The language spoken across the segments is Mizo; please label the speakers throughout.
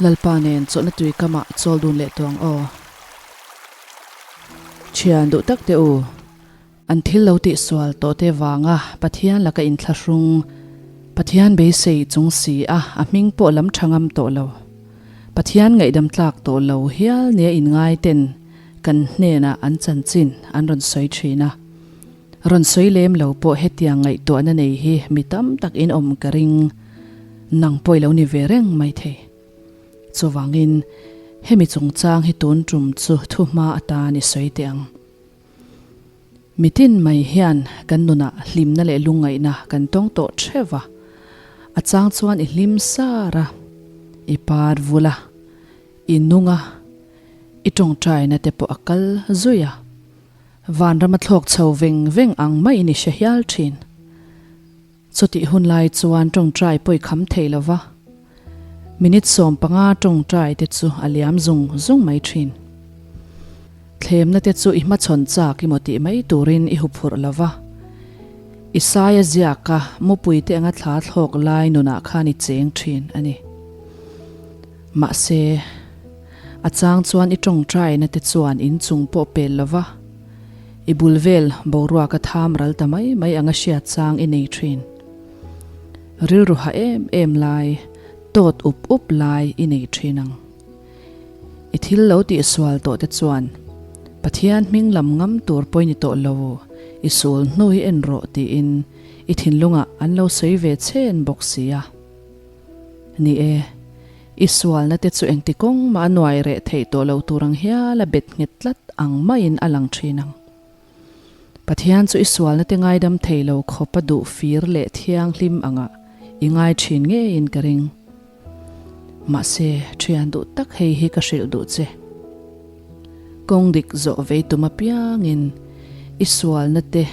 Speaker 1: Lalpa nen chawlhna tui kamah chawl dun leh tawh ang aw. Thian duh tak teh u, an thil lo tihsual tawh te vanga Pathian laka inthlahrung, Pathian beisei chung si a a hming pawh lam tha ngam tawh lo, Pathian ngaihdam tlak tawh lo hial nia inngai ten kan hnenah an chanchin an rawn sawi thin a. Rawn sawi lem lo pawh hetiang ngaihtuahna nei hi mi tam tak in awm ka ring, nang pawh i lo ni ve reng mai thei. Chuvangin, hemi chungchang hi tun tum chu thuhma atan i sawi teh ang. Mitin mai hian kan nunah hlimna leh lungngaihna kan tawng tawh theuh a, a chang chuan i hlim sar a, i par vul a, i nung a, i tawngtaina te pawh a kal zui a. Vanram a thlawk chho veng veng ang maiin i hre hial thin. Chutih hun lai chuan tawngtai pawi kham thei lo va, minute 15 tawngtai te chu a liam zung zung mai thin. Thlemna te chu i hmachhawn chak emaw tih mai turin i huphurh lo va, Isaia ziaka mupuite anga thla thlawk lai nunah khan i cheng thin a ni. Mahse. A chang chuan i tawngtaina te chuan in chung pawh pel lo va, i bul vel boruak a tham ral ta mai mai anga hriat chang i nei thin. Rilru ha em em lai, tawt up up lai i nei thin ang. I thil lo tihsual tawh te chuan Pathian hming lam ngam tur pawh i ni tawh lo, i sul hnu hi en rawh tiin i thinlungah an lo sawi ve chhen bawk si a. Ni e, i sualna te chu engti kawng mah a nuai reh theih tawh lo tur ang hial a bet nghet tlat ang maiin a lang thin ang. Pathian chu i sualna te ngaidam thei lo khawp a duh fir leh thianghlim angah i ngai thin ngeiin ka ring. Mahse, thian duh tak hei hi ka hrilh duh che. Kawng dik zawh vei tum apiangin i sualna te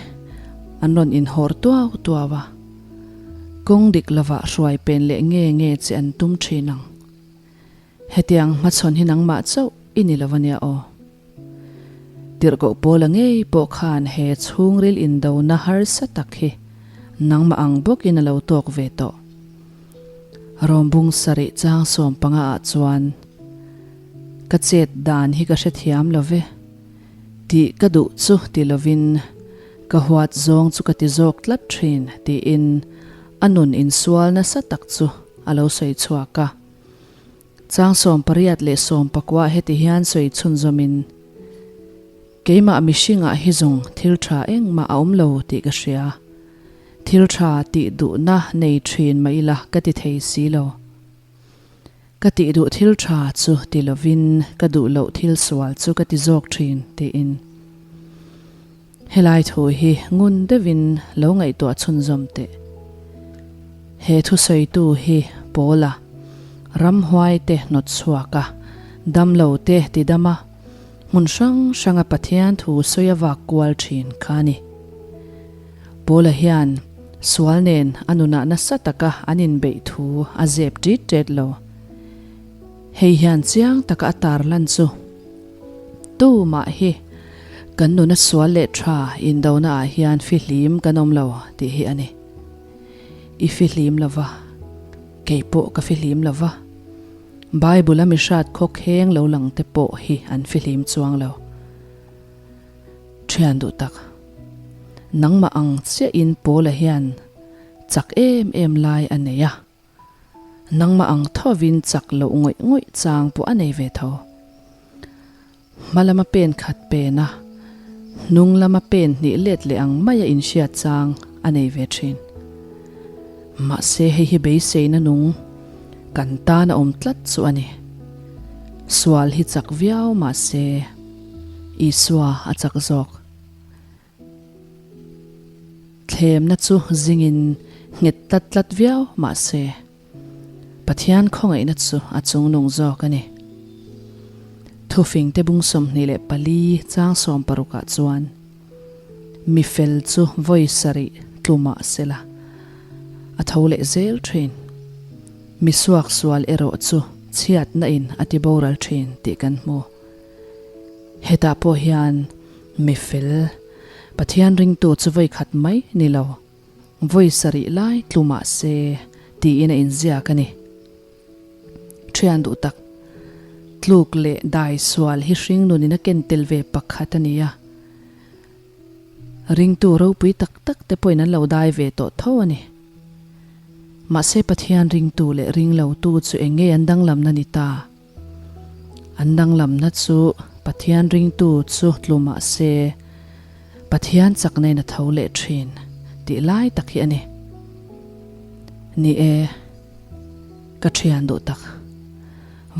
Speaker 1: an rawn inhawr tuau tuau a. Kawng dik lovah hruai pen leh nge nge che an tum thin ang. Hetiang hmachhawn hi nangmah chauh i ni lo ania aw. Tirhkoh Paula ngei pawh khan he chhungril indona harsa tak hi nangmah ang bawkin a lo tawk ve tawh. Rawmbung sarih chang 15 ah chuan, Ka chet dan hi ka hrethiam lo ve, tih ka duh chu ti lovin, Ka huat zawng chu ka ti zawk tlat thin, tiin a nun insual nasa tak chu a lo sawi chhuak a. Chang 18 leh 19 heti hian sawi chhunzawmin, Keimah mihringah hi zawng thil tha engmah a awm lo tih ka hria. Thil tha tih duhna nei thin mah ila ka ti thei si lo. Ka tih duh thil tha chu ti lovin ka duh loh thil sual chu ka ti zawk thin, tiin. Helai thu hi ngun deuhin lo ngaihtuah chhunzawm teh. He thusawitu hi Paula, ramhuai te hnawt chhuak a, damlo te ti dam a, hmun hrang hranga Pathian thu sawi a vak kual thin kha a ni. Paula hian sual nen a nunah nasa taka an inbeih thu a zep ṭit ṭet lo. Hei hian chiang taka a tarlan chu tumah hi kan nuna sual leh ṭha indona ah hian fihlim kan awm lo tih hi a ni. I fihlim lo va, kei pawh ka fihlim lo va. Bible a mihrat khawkheng lo lang te pawh hi an fihlim chuang lo. Thian duh tak. Nangmah ang chiahin Paula hian chak em em lai a nei a. Nangmah ang thovin chak loh ngawih ngawih chang pawh a nei ve tho. Hma lama pen khat pen a, hnung lama pen hnih let leh ang maia inhriat chang a nei ve thin. Mahse hei hi beiseina nung kan tan a awm tlat chu a ni. Sual hi chak viau mahse Isua a chak zawk. Thlemna chu zingin nghet tlat tlat viau mahse Pathian khawngaihna chu a chungnung zawk a ni. Thufingte bung 24 chang 60 ah chuan Mi fel chu vawi sarih tlu mah sela a tho leh zel thin. Mi suaksual erawh chu chhiatna in a ti boral thin tih kan hmu. Hetah pawh hian mi fel, Pathian ringtu chu vawi khat mai ni lo, vawi sarih lai tlu mah se tiin a inziak a ni. thian duh tak, tluk leh dai sual hi hringnunin a ken tel ve pakhat a ni a. Ringtu ropui tak tak te pawhin an lo dai ve tawh tho a ni. Mahse Pathian ringtu leh ringlotu chu eng nge an danglamna ni ta? An danglamna chu Pathian ringtu chu tlu mah se Pathian chakna in a tho leh thin tih lai tak hi a ni. Ni e, ka thian duh tak.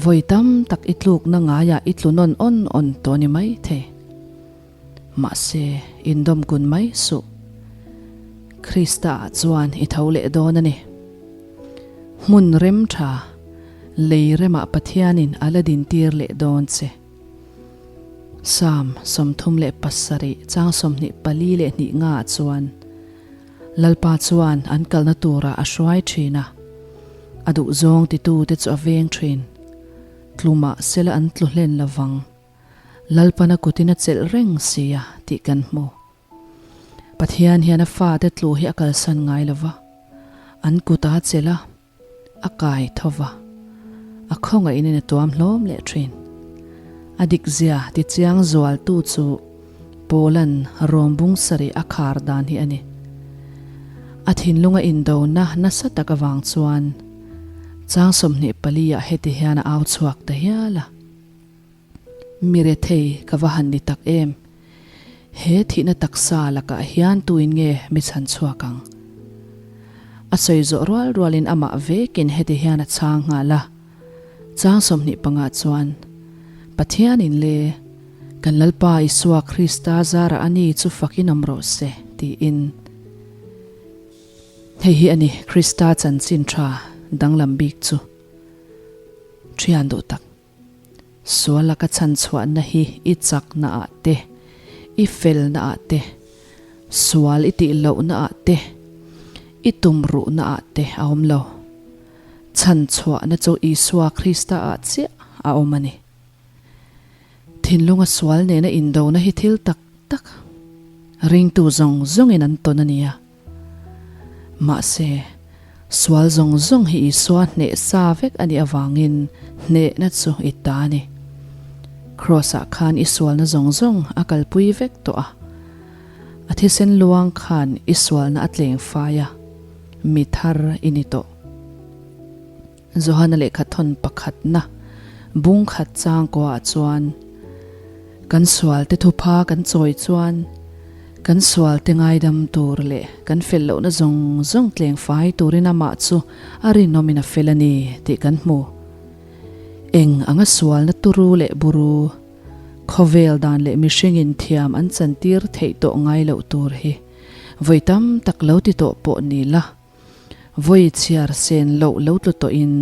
Speaker 1: Vawi tam tak i tlukna ngaiah i tlu nawn awn awn tawh ni mai thei. Mahse, indawm kun mai suh. Krista ah chuan i tho leh dawn a ni. Hmun rem tha, lei remah Pathianin a la dintir leh dawn che. Psalm 37 chang 24 leh hnih ngaah chuan, Lalpa chuan an kalna turah a hruai thin a, a duhzawng titute chu a veng thin. Tlu mah sela an tlu hlen lovang. Lalpana kutin a chelh reng si a tih kan hmu. Pathian hian a fate tlu hi a kalsan ngai lo va, an kut a chelh a, a kai tho va, a khawngaihnin a tuam hlawm leh thin. A dikzia tichiang zualtu chu Paula'n Rom bung sarih a khar dan hi a ni. A thinlunga indona nasa tak avang chuan chang 24 ah heti hian a au chhuak ta hial a. Mi rethei ka va han ni tak em? He thihna taksa lakah hian tuin nge mi chhan chhuak ang? A sawi zawh rual rualin amah vekin heti hian a chhang nghal a, Chang 25 chuan, Pathianin le, kan Lalpa Isua Krista zarah a ni chu fakin awm rawh se, tiin. Hei hi a ni Krista chanchin tha danglam bik chu. Thian duh tak. Sual laka chhan chhuahna hi i chakna ah te, i felna ah te, sual i tih lohna ah te, i tumruhna ah te a awm lo. Chhan chhuahna chu Isua Krista ah chiah a awm a ni. Thinlunga sual nena indona hi thil tak tak ringtu zawng zawngin an tawn a nia. Mahse, sual zawng zawng hi Isua hneh sa vek a nih avangin hnehna chu i ta a ni. Kraws-ah khan i sualna zawng zawng a kalpui vek tawh a. A thisen luang khan i sualna a tleng fai a, mi thar i ni tawh. Johana lehkhathawn pakhatna bung khat changkuaah chuan kan sualte thupha kan chawi chuan kan sualte ngaidam tur leh kan fel lohna zawng zawng tleng fai turin amah chu a rinawmin a fel a ni tih kan hmu. Eng anga sualna turu leh buru, khawvel dan leh mihringin thiam an chantir theih tawh ngai loh tur hi vawi tam tak lo ti tawh pawh ni la. Vawi chhiar sen loh lo tlu tawhin,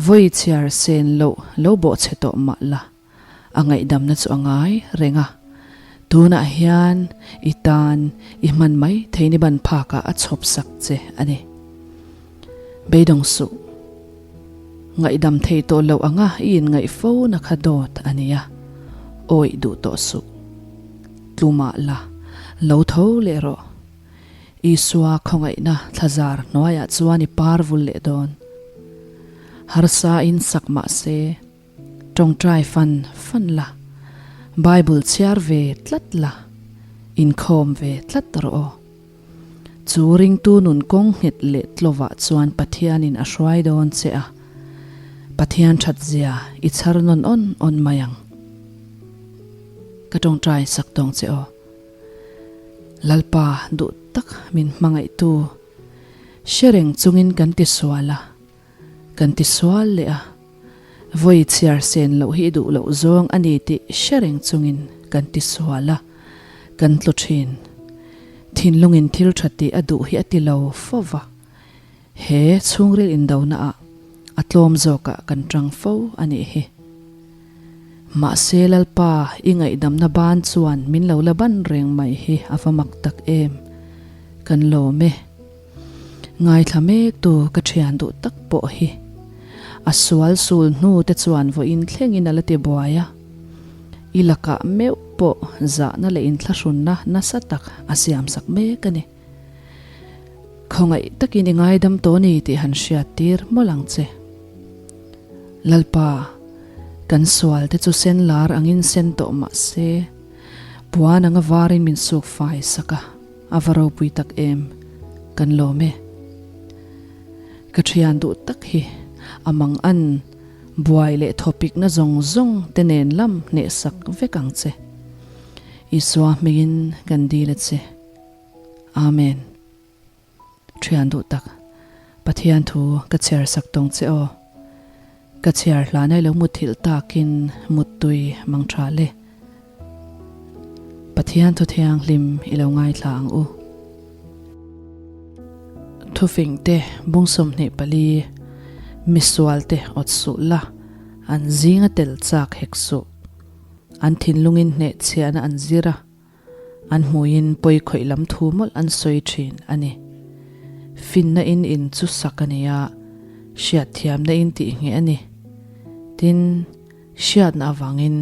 Speaker 1: vawi chhiar sen loh lo bawhchhe tawh mah la, a ngaihdamna chu a ngai reng a. Tunah hian i tan i hman mai thei ni ban phakah a chhawp sak che a ni. Beidawng suh. Ngaihdam thei tawh loh anga i inngaih fo na kha dawt a nia. Awih duh tawh suh. Tlu mah la, lo tho leh rawh. Isua khawngaihna thlazar hnuaiah chuan i par vul leh dawn. Harsa in sak mah se, tawngtai fan fan la, Bible chhiar ve tlat la, inkhawm ve tlat rawh aw. Chu ringtu nun kawng nghet leh tlovah chuan Pathianin a hruai dawn che a, Pathian thatzia i chhar nawn awn awn mai ang. Ka tawngtai sak tawng che aw. Lalpa duh tak min hmangaihtu hre reng chungin kan ti sual a, kan ti sual leh a, vawi chhiar sen loh hi i duh loh zawng a ni tih hre reng chungin kan ti sual a, kan tlu thin. Thinlungin thil tha tih a duh hi a ti lo fo va, he chhungril indona ah a tlawm zawkah kan tang fo a nih hi. Mahse Lalpa i ngaihdamna ban chuan min lo la ban reng mai hi a va mak tak em. Kan lawm e. Ngaithla mek tu ka thian duh tak pawh hi. A sual sul hnu te chuan vawiin thlengin a la ti buai a. I lakah meuh pawh zahna leh inthlahrunna nasa tak a siamsak mek a ni. Khawngaih takin i ngaidam tawh ni tih han hriat tir mawlh ang che. Lalpa, kan sual te chu sen lar angin sen tawh mah se, puan anga varin min suk fai sak a, a va ropui tak em, kan lawm e. Ka thian duh tak hi a mang an buai leh thawpikna zawng zawng te nen lam hnehsak vek ang che. Isua hmingin kan dil a che. Amen. Thian duh tak, Pathian thu ka chhiar sak tawng che aw. Ka chhiar hlan ai lo mutthilh takin muttui mang tha le. Pathian thu thianghlim i lo ngaithla ang u. Thufing te bung 24, Misual te awt suh la, an zinga tel chak hek suh. An thinlungin hnehchhiahna an zir a. An hmuiin pawi khawih lam thu mawlh an sawi thin a ni. Finna in in chu sak a ni a, hriatthiamna in tih ngheh a ni. Tin, hriatna avangin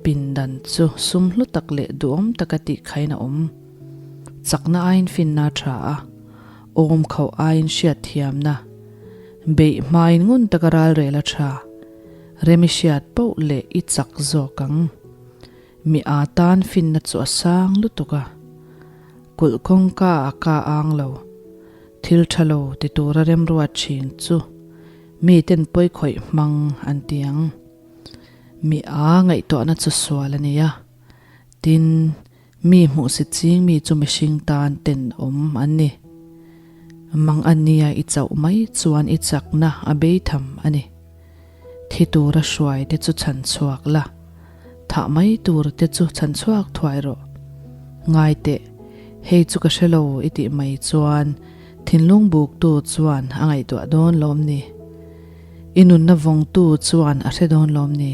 Speaker 1: pindan chu sum hlu tak leh duhawm taka tih khain a awm. Chakna aiin finna a tha a, awm khauh aiin hriatthiamna, beih hmain ngun taka ralrel a tha. Remi hriat poh leh i chak zawk ang. Mi a tan finna chu a sang lutuk a, kulh kawngka a ka ang lo. Thil tha lo ti tura remruat thin chu mi ten pawi khawih hmang an ti ang. Mi a ngaihtuahna chu sual a ni a, tin, mi hmuhsit ching mi chu mihring tan tenawm an ni. Mang an nia i chauh mai chuan i chakna a bei tham a ni. Thi tura hruai te chu chhan chhuak la, thah mai tur te chu chhan chhuak thuai rawh. Ngai teh, hei chu ka hre lo i tih mai chuan thinlung buktu chuan a ngaihtuah dawn lawm ni? I nunna vawngtu chuan a hre dawn lawm ni?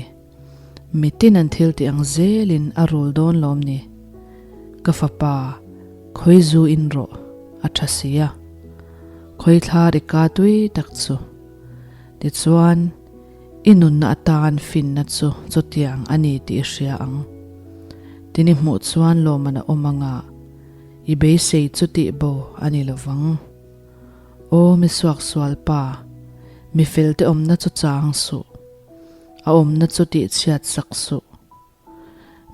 Speaker 1: Mitin an thil tih ang zelin a rul dawn lawm ni? Ka fapa, khawi zu in rawh, a tha si a. Khawi thlar i ka tui tak chu. Tichuan, i nunna atan finna chu chutiang a ni tih i hria ang. Tin i hmuh chuan lawmman a awm anga i beisei chu tih bo a ni lo vang. Aw mi suaksual pa, mi felte awmna chu chang suh, a awmna chu tihchhiat sak suh.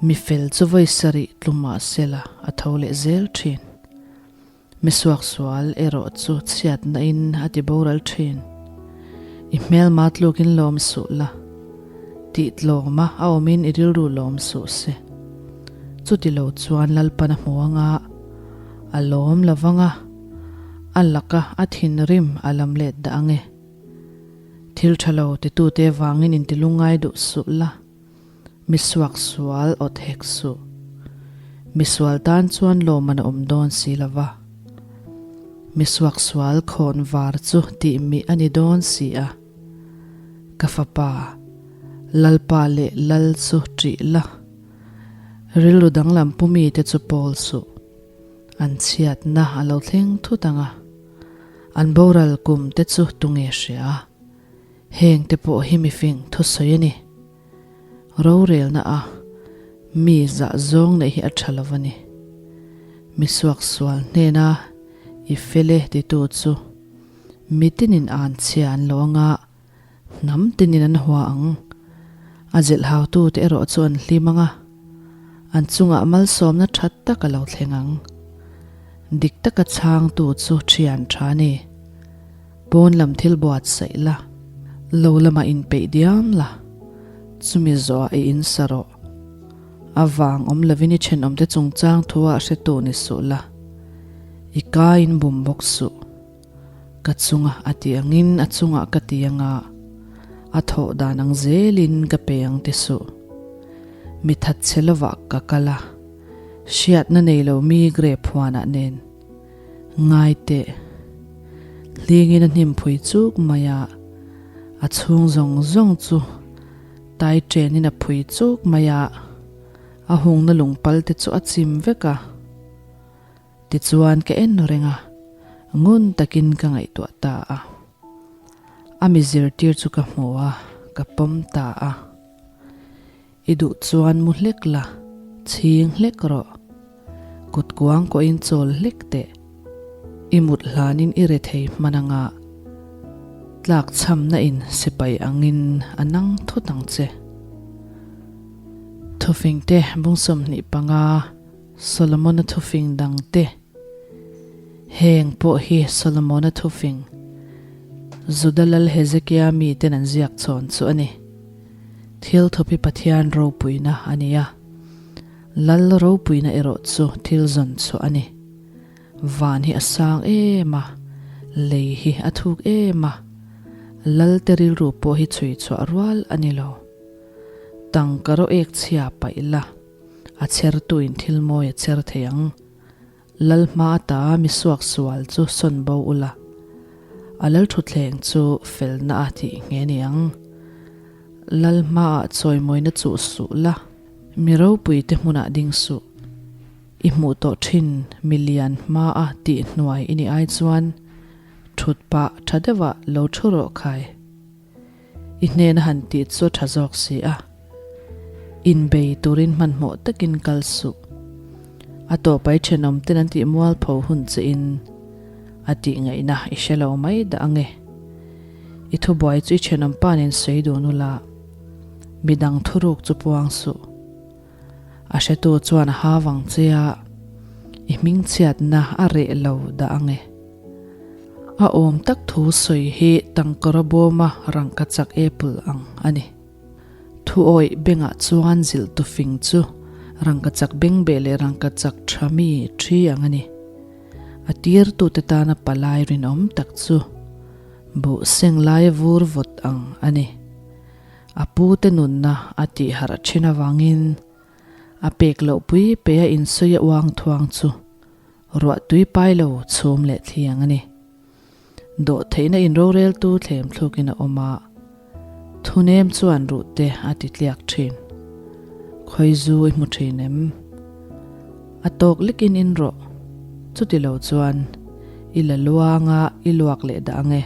Speaker 1: Mi fel chu vawi sarih tlu mah sela a tho leh zel thin. Mi suaksual erawh chu chhiatna in a ti boral thin. I hmelma tlukin lawm suh la, tih tlawma a awmin i rilru lawm suh se. Chuti lo chuan Lalpan a hmu anga, a lawm lo vanga, a laka a thinrim a lam let dah ange. Thil tha lo titute vangin intilungngai duh suh la. Mi suaksual awt hek suh. Mi sual tan chuan lawmman a awm dawn si lo va. Mi suaksual khawn var chu tih mih a ni dawn si a. Ka fapa, Lalpa leh Lal chu ṭih la. Rilru danglam pu mite chu pawl suh. An chhiatna a lo thleng thut ang a. An boral kum te chu tunge hria? Heng te pawh hi mifing thusawi a ni. Rorelna a mi zah zawng neih hi a tha lo a ni. Mi suaksual hnena i fel e titu chu mi tinin an chhia an lo anga hnam tinin an hua ang. A zilhhautu te erawh chu an hlim anga an chungah malsawmna tha tak a lo thleng ang. Dik taka chhangtu chu thian tha a ni. Pawn lam thil buatsaih la, lo lamah inpeih diam la, chumi zawhah i insa rawh. A vang awm lovin i thenawmte chungchang thuah hretu ni suh la, i ka in bum bawk suh. Ka chunga a ti angin a chungah ka ti anga, a thawh dan ang zelin ka pe ang ti suh. Mi thatchhe lovah ka kal a, hriatna nei lo mi grep huanah nen. Ngai teh. Hlingin a hnim phui chuk mai a, a chhung zawng zawng chu tai chenin a phui chuk mai a, a hungna lungpal te chu a chim vek a. Tichuan ka en reng a, ngun takin ka ngaihtuah ta a. A mi zirtir chu ka hmu a, ka pawm ta a. I duh chuan mu hlek la, chhing hlek rawh. Kut kuang kawhin chawl hlek teh. I mut hlanin i re thei hman anga. Tlakchhamna in sipai angin a nang thut ang che. Thufingte bung 25 Solomona thufing dangte Heng pawh hi Solomona thufing Juda lal Hezekia miten an ziak chhawn chu a ni. Thil thupi Pathian ropuina a ni a, lal ropuina erawh chu thil zawn chhuah a ni. Van hi a sang em a, lei hi a thuk em a, Lalte rilru pawh hi chhui chhuah rual a ni lo. Tangka rawh ek chhia paih la, a chhertuin thil mawi a chher thei ang. Lal hma ata mi suak sual chu sawn bo ula, a lal thutthleng chu felna a tih nghe ni ang. Lal hmaah chawimawina chuh suh la, mi ropuite hmunah ding suh. I hmuh tawh thin mi lian hmaa tih hnuai i nih ai chuan thut pah tha deuhah lo thu rawh khai. I hnena han tih chu a tha zawk si a. Inbei turin hmanhmawh takin kal suh. A tawpai thenawm ten an tih mualpho hun che in a tih ngaihna i hre lo mai dah ange. I thubuai chu i thenawm pa nen sawi dun ula, midang thuruk chu puang suh. A hretu chuan a ha vang che a, i hmingchhiatna a reh lo dah ange. A awm tak thu sawi hi tangkawra bawma rangkachak apple ang a ni. Thu awih bengah chuan zilh tu fing chu rangkachak bengbeh leh rangkachak tha mi thi ang a ni. A tirtute tana palai rinawm tak chu buh seng laia vur vawt ang a ni. A pute nunna a tih harh thin avangin a pek loh pui pe a insawi a uang thuang chu ruah tui pai lo chhum leh thliang a ni. Dawh theihna inroreltu thlem thlukin a awm a, thunem chuan ruh te a ti tliak thin. Khawizu i hmu thin em? A tawk lekin in rawh, chuti lo chuan i la luanga i luak leh dah ang e.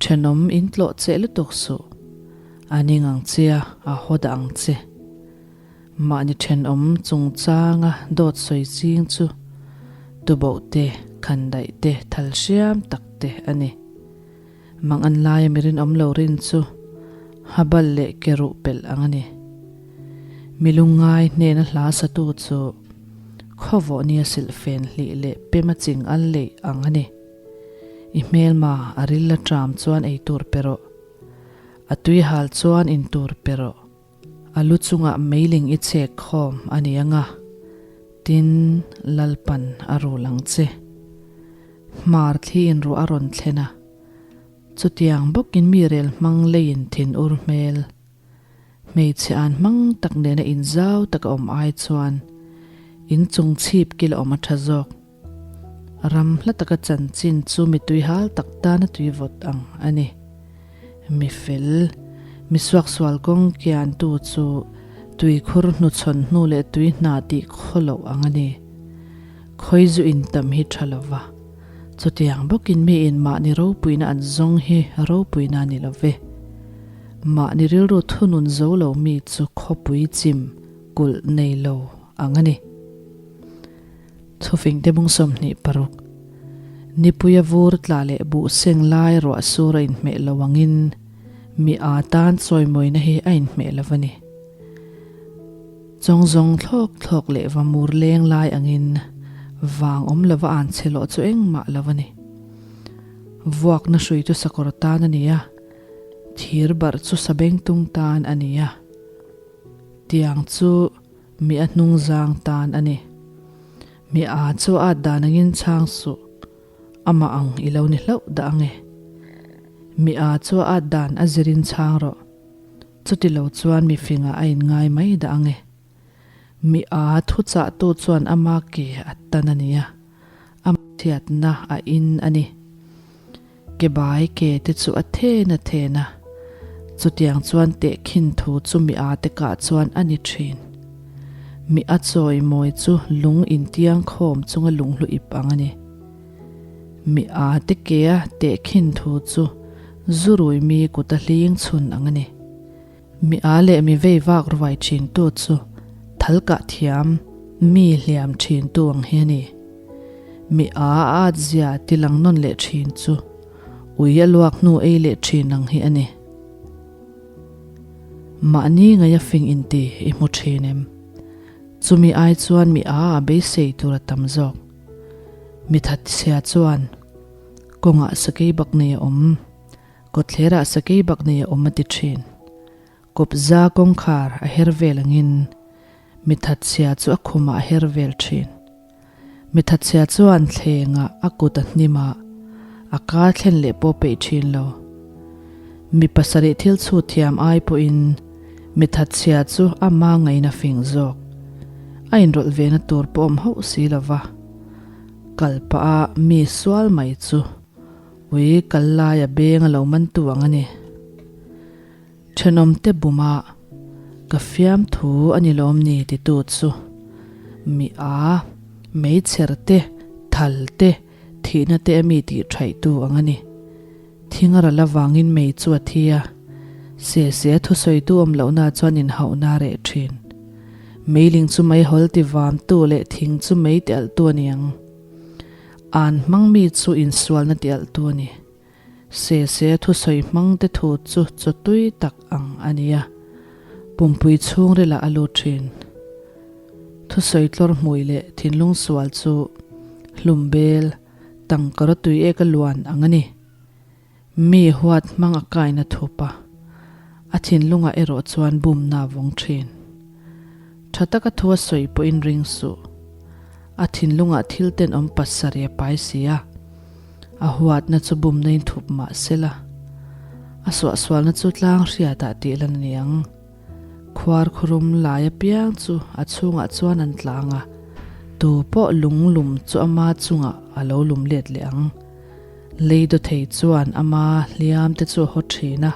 Speaker 1: Thenawm in tlawh cheh lutuk suh, a ning ang che a, a haw dah ang che. Mahni thenawm chungchanga dawt sawi ching chu tuboh te, khandaih te, thal hriam tak te a ni. Mang an laia mi rinawm lo rin chu habal leh ke ruh pelh ang a ni. Mi lungngai hnena hla satu chu khawvawh nia silhfen hlih leh pema ching al leih ang a ni. I hmelma a ril a ṭam chuan ei tur pe rawh. A tui hal chuan in tur pe rawh. A lu chungah meiling i chhek khawm a ni ang a, tin Lalpan a rul ang che. Hmar thli in ruah a rawn thlen a, chutiang bawkin mi rel hmang leiin thin ur hmel. Hmeichhe an hmang tak nena inzau taka awm ai chuan inchung chhip kil a awm a ṭha zawk. Ram hla taka chanchin chu mi tuihal tak tana tui vawt ang a ni. Mi fel, mi suaksual kawng kiantu chu tuikhur hnuchhawn hnu leh tui hna tih khaw loh ang a ni. Khawi zu intam hi tha lo va, chutiang bawkin miin mahni ropuina an zawng hi ropuina a ni lo ve. Mahni rilru thunun zo lo mi chu khawpui chim kulh nei lo ang a ni. Thufingte bung 26, Nipuia vur tla leh buh seng lai ruah sur a inhmeh lo angin mi aa tan chawimawina hi a inhmeh lo a ni. Chawng zawng thlawk thlawk leh va mur leng lai angin vang awm lova an che lawh chu engmah lo a ni. Vuakna hrui chu sakawr tan a ni a, thir barh chu sabengtung tan a ni a. Tiang chu Mi a hnung zang tan a ni. Mi a chu a at dan angin chhang suh, amah ang i lo ni hlauh dah ang e. Mi a chu a at dan a zirin chhang rawh, chuti lo chuan mi fingah a inngai mai dah ang e. Mi a thuchahtu chuan ama ke a tan a nia, a chhiatna a in a ni. Ke bai ke te chu a then a then a, chutiang chuan tehkhin thu chu mi a te kah chuan a ni thin. Mi a chawi mawi chu lung intiang khawm chunga lunghlu ip ang a ni. Mi a te ke a tehkhin thu chu zurui mi kuta hling chhun ang a ni. Mi a leh mi vei vak ruai thin tu chu thal kah thiam, mi hliam thin tu ang hi a ni. Mi a a at zia ti lang nawn leh thin chu Ui a luak hnu ei leh thin ang hi a ni. Mahni ngaih a fing inti i hmu thin em? Chumi ai chuan mi a a beisei tur a tam zawk. Mi thatchhia chuan kawngah sakei bak nei a awm, kawtthlerah sakei bak nei a awm a ti thin. Kawpza kawngkhar a her vel angin mi thatchhia chu a khumah a her vel thin. Mi thatchhia chuan thlengah a kut a hnim a, a ka thlen leh pawh peih thin lo. Mi pasarih thil chhut thiam ai pawhin mi thatchhia chu ama ngaihna fing zawk. A inrawlh vena tur pawh awm hauh si lo va, kal pah a mi sual mai chu ui kal laia beng a lo mantu ang a ni. Thenawmte buma ka fiamthu a ni lawm ni titu chu mi a, meichher te, thal te, thihna te a mi tih thaihtu ang a ni. Thing a ral avangin mei chu a thi a, se se a thusawitu awm lohna chuan inhauhna a reh thin. Meiling chu meihawl ti vamtu leh thing chu mei ti alhtu a ni ang. An hmang mi chu insualna ti alhtu a ni. Se se thusawi hmangte thu chu chaw tui tak ang a nia, pumpui chhungrilah a lut thin. Thusawi tlawr hmui leh thinlung sual chu hlum bel tangkara tui ek a luan ang a ni. Mi huat hmang a kaina thup a, a thinlungah erawh chuan bumna a vawng thin. Tha taka thu a sawi pawhin ring suh. A thinlungah thil tenawm pasarih a pai si a. A huatna chu bumna in thup mah sela, a suahsualna chu tlang hriatah tih lan a ni ang. Khuar khurum lai apiang chu a chhungah chuan an tlang a, tu pawh lung lum chu ama chungah a lo lum let leh ang. Lei dawthei chuan ama hliam te chu a haw thin a,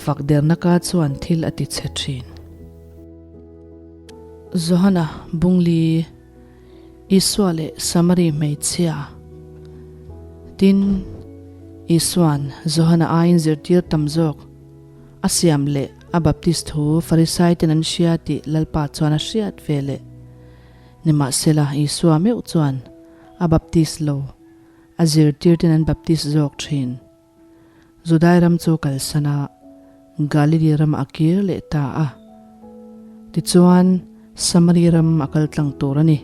Speaker 1: fak derna ka chuan thil a ti chhe thin. Johana Bungli. Isua leh Samari hmeichhia. Tin, Isua'n Johana aiin zirtir tam zawk a siam leh a baptist thu Farisaiten an hria tih Lalpa chuan a hriat ve leh. Nimahsela, Isua meuh chuan a baptist lo, a zirtirten an baptist zawk thin. Judai ram chu kalsan a, Galili ram a kir leh ta a. Tichuan, Samari ram a kal tlang tur a ni.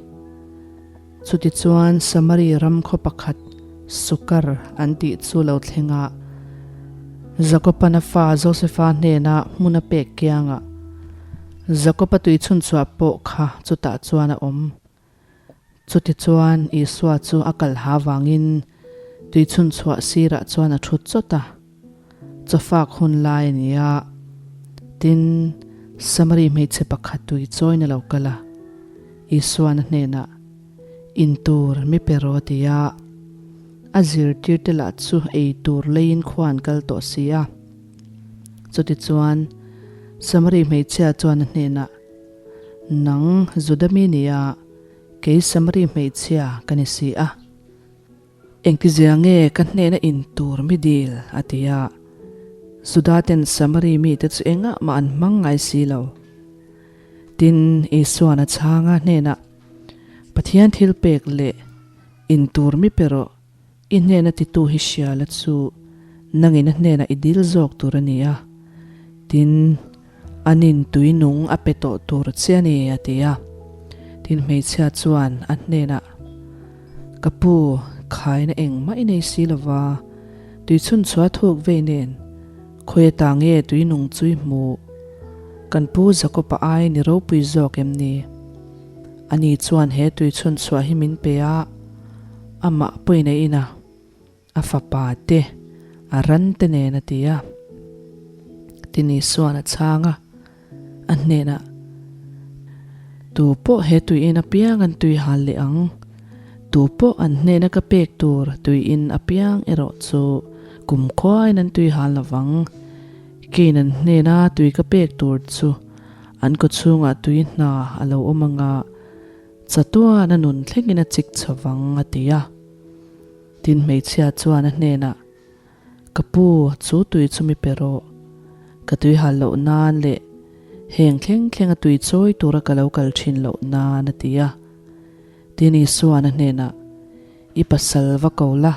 Speaker 1: Chutichuan, Samari ram khaw pakhat Sukar an tih chu lo thleng a, Jakoban a fa Josefa hnena hmun a pek kiangah Jakoba tuichhunchhuah pawh kha chutah chuan a awm. Chutichuan Isua chu a kal ha vangin tuichhunchhuah sirah chuan a thut chawt a, chawfak hun lai a ni a. Tin, Samari hmeichhe pakhat tui chawiin a lo kal a, Isuan a hnenah, In tur mi pe rawh a ti a. A zirtirte lah chu ei tur leiin khua an kal tawh si a. Chutichuan Samari hmeichhia chuan a hnenah, Nang Juda mi nia, kei Samari hmeichhia ka ni si a. Engtizia nge ka hnena in tur mi dil? a ti a. Juda ten Samari mite chu engah mah an hmang ngai si lo. Tin, Isuan a chhang a hnenah, Pathian thil pek leh in tur mi pe rawh, I hnena titu hi hriala chu nangin a hnenah i dil zawk tur a ni a, tin, anin tui nung a pe tawh tur che a ni, a ti a. Tin, hmeichhia chuan a hnenah, Ka pu, khaina engmah i nei si lova, tui chhunchhuah thuk vei nen khawi ata nge tui nung chu i hmuh? Kan pu Jakob-a ai ni ropui zawk em ni? Ani chuan he tui chhunchhuah hi min pe a, Amah pawhin a in a, a fapa te, a ran te nen a ti a. Tin Isua'n a chhang a, a hnenah, Tu pawh he tui in apiang an tui hal leh ang, tu pawh an hnena ka pek tur tui in apiang erawh chu kum khuain an tui hal lo vang. Keiin an hnena tui ka pek tur chu an kawchhungah tui hna a lo awm ang a, Chatuan a nun thlengin a chik chho vang, a ti a. Tin hmeichhia chuan a hnenah, Ka pu, chu tui chu mi pe rawh. Ka tui hal loh nan leh heng thleng thleng a tui chawi tura ka lo kal thin loh nan, a ti a. Tin Isuan a hnenah, I pasal va ko la.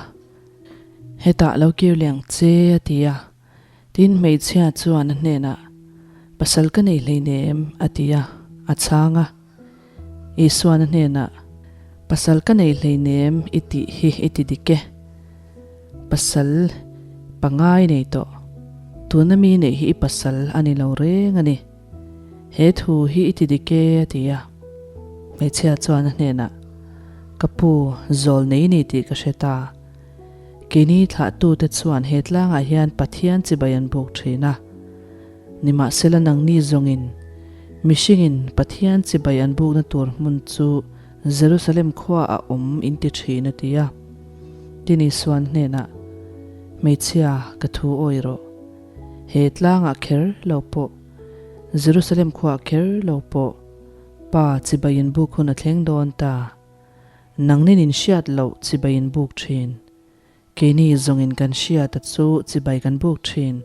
Speaker 1: Hetah lo kir leh ang che, a ti a. Tin, hmeichhia chuan a hnenah, Pasal ka nei hleinem, a ti a, a chhang a. Isuan a hnenah, Pasal ka nei hleinem i tih hi i ti dik e. Pasal pangai nei tawh. Tuna mi neih hi i pasal a ni lo reng a ni. He thu hi i ti dik e, a ti a. Hmeichhia chuan a hnenah, Ka pu, zawl nei ni tih ka hre ta. Keini thlahtute chuan he tlangah hian Pathian chibai an buk thin a. Nimahsela nangni zawngin mihringin Pathian chibai an bukna tur hmun chu Jerusalem khua a awm in ti thin a ti a. Tin Isuan hnenah, Hmeichhia, ka thu awi rawh. He tlangah kher lo pawh, Jerusalem khuaah kher lo pawh, Pa chibai in buk hun a thleng dawn ta. Nangnin in hriat loh chibai in buk thin. Keini zawngin kan hriata chu chibai kan buk thin.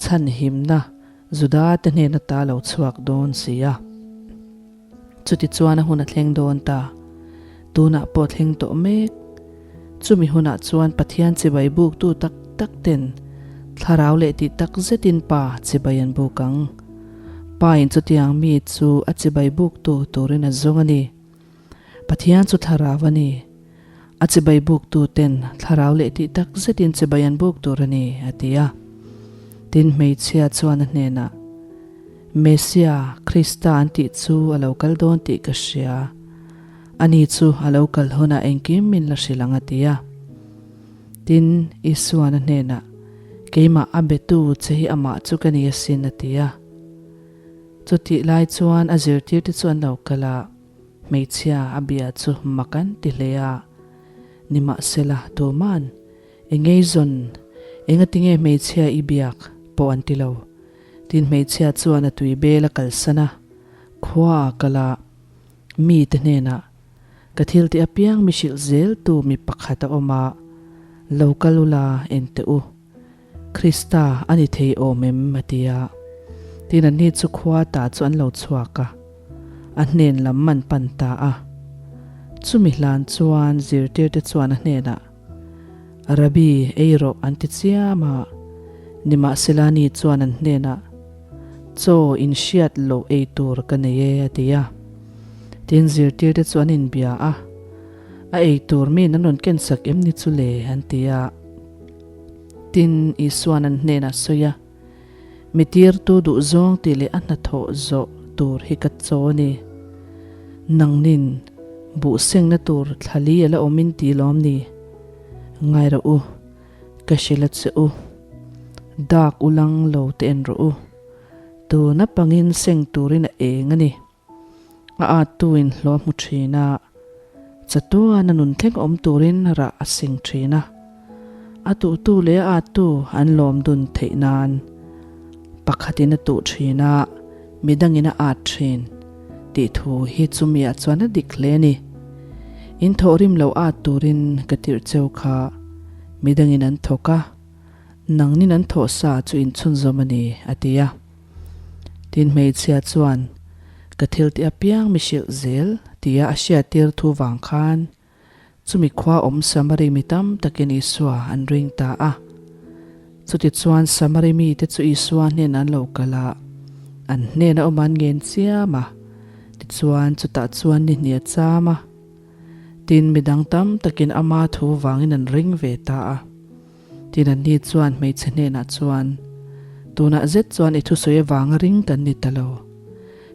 Speaker 1: Chhanhimna Juda te hnen ata lo chhuak dawn si a. Chutichuan a hun a thleng dawn ta. Tunah pawh thleng tawh mek. Chumi hunah chuan Pathian chibai buktu tak tak ten thlarau leh tih tak zetin Pa chibai an buk ang. Pa in chutiang mi chu a chibai buktu turin a zawng a ni. Pathian chu thlarau a ni. A chibai buktu ten thlarau leh tih tak zetin chibai an buk tur a ni, a ti a. Tin, hmeichhia chuan a hnenah, Mesia, Krista an tih chu a lo kal dawn tih ka hria. Ani chu a lo kal hunah engkim min la hrilh ang, a ti a. Tin, Isuan a hnenah, Keimah a betu che hi amah chu ka ni asin, a ti a. Chutih lai chuan a zirtirte chu an lo kal a. Hmeichhia a bia chu mak an ti hle a, nimahsela tuman engei zawn engatinge hmeichhia i biak pawh an ti lo. Tin hmeichhia chuan a tui bel a kalsan a, khua a kal a, mite hnenah, Ka thil tih apiang mi hrilh zel tu mi pakhat a awm a, lo kal ula en teh u. Krista a ni thei awm em? a ti a. Tin anni chu khua ta chu an lo chhuak a, a hnen lam an pan ta a. Chumi hlan chuan zirtirte chuan a hnenah, Rabbi, ei rawh an ti chiam a. Nimahsela ni chuan an hnenah, Chaw in hriat loh ei tur ka nei e, a ti a. Tin zirtirte chu an inbia a, A ei tur miin an rawn kensak em ni chu le? an ti a. Tin, Isua'n an hnenah sawi a, Mi tirtu duh zawng tih leh a hnathawh zawh tur hi ka chaw a ni. Nangnin buh sengna tur thlali a la awm in ti lawm ni? Ngai rawh u, ka hrilh a che u. Dak ulang lo te en rawh u. Tuna pangin seng turin a eng a ni. A attuin hlawh a hmu thin a, chatuan a nun thleng awm turin rah a sing thin a. A tuhtu leh a attu an lawm dun theih nan pakhatin a tuh thin a, midangin a at thin tih thu hi chumiah chuan a dik hle a ni. In thawhrim lo at turin ka tirh cheu kha midangin an thawk a, nangnin an thawh sa chu in chhunzawm a ni, a ti a. Tin hmeichhia chuan, Ka thil tih apiang mi hrilh zel, tia a hriattir thu vang khan chumi khua awm Samari mi tam takin Isua an ring ta a. Chutichuan Samari mite chu Isua hnenah an lo kal a, an hnena awm an ngen chiam a, tichuan chutah chuan ni hnih a cham a. Tin midang tam takin ama thu vangin an ring ve ta a. Tin anni chuan hmeichhe hnenah chuan, Tunah zet chuan i thusawi avanga ring kan ni ta lo.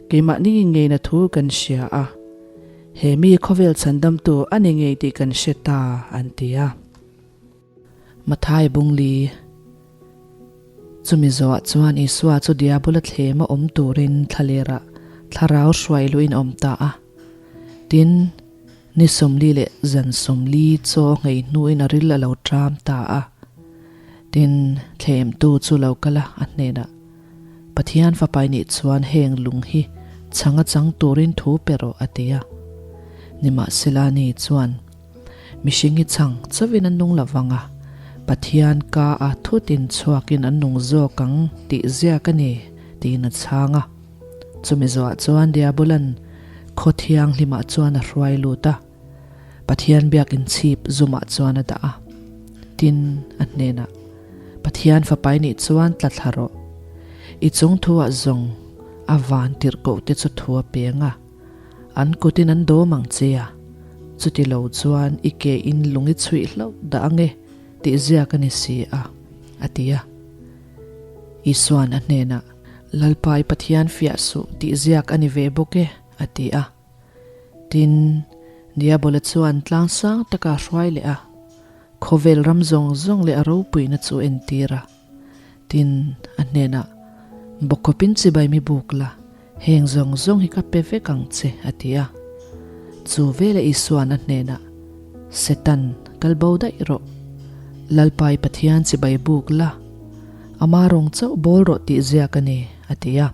Speaker 1: Keimahni ngeina thu kan hria a, he mi khawvel chhandamtu a ni ngei tih kan hre ta, an ti a. Mathai Bungli Chumi zawhah chuan Isua chu Diabola thlema awm turin thlalerah thlarau hruai luhin a awm ta a. Tin, Ni 40 leh zan 40 chaw nghei hnuin a ril a lo ṭam ta a. Tin, thlemtu chu lo kal a, a hnenah, Pathian fapai nih chuan heng lung hi chhang a chang turin thu pe rawh, a ti a. Nimahsela ni chuan, Mihring hi chhang chauhin an nung lo vang a, Pathian ka a thutin chhuakin an nung zawk ang tih ziak a ni, tiin a chhang a. Chumi zawhah chuan Diabolan khaw thianghlimah chuan a hruai lut a, Pathian biakin chhip zumah chuan a dah a. Tin, a hnenah, Pathian Fapa i nih chuan tla thla rawh. I chung thuah zawng a van tirhkohte chu thu a peng a, an kutin an dawm ang che a, chuti lo chuan i ke in lung i chhuih hlauh dah ang e tih ziak a ni si a, a ti a. Isua'n a hnenah, Lalpa i Pathian fiah suh tih ziak a ni ve bawk e, a ti a. Tin, Diabola chuan tlang sang taka a hruai leh a, khawvel ram zawng zawng leh a ropuina chu a entir a. Tin, a hnenah, Bawkawpin chibai mi buk la, heng zawng zawng hi ka pe vek ang che, a ti a. Chu veleh Isua'n a hnenah, Setan, kal bo daih rawh. Lalpa i Pathian chibai buk la, ama rawng chauh bawl rawh tih ziak a ni, a ti a.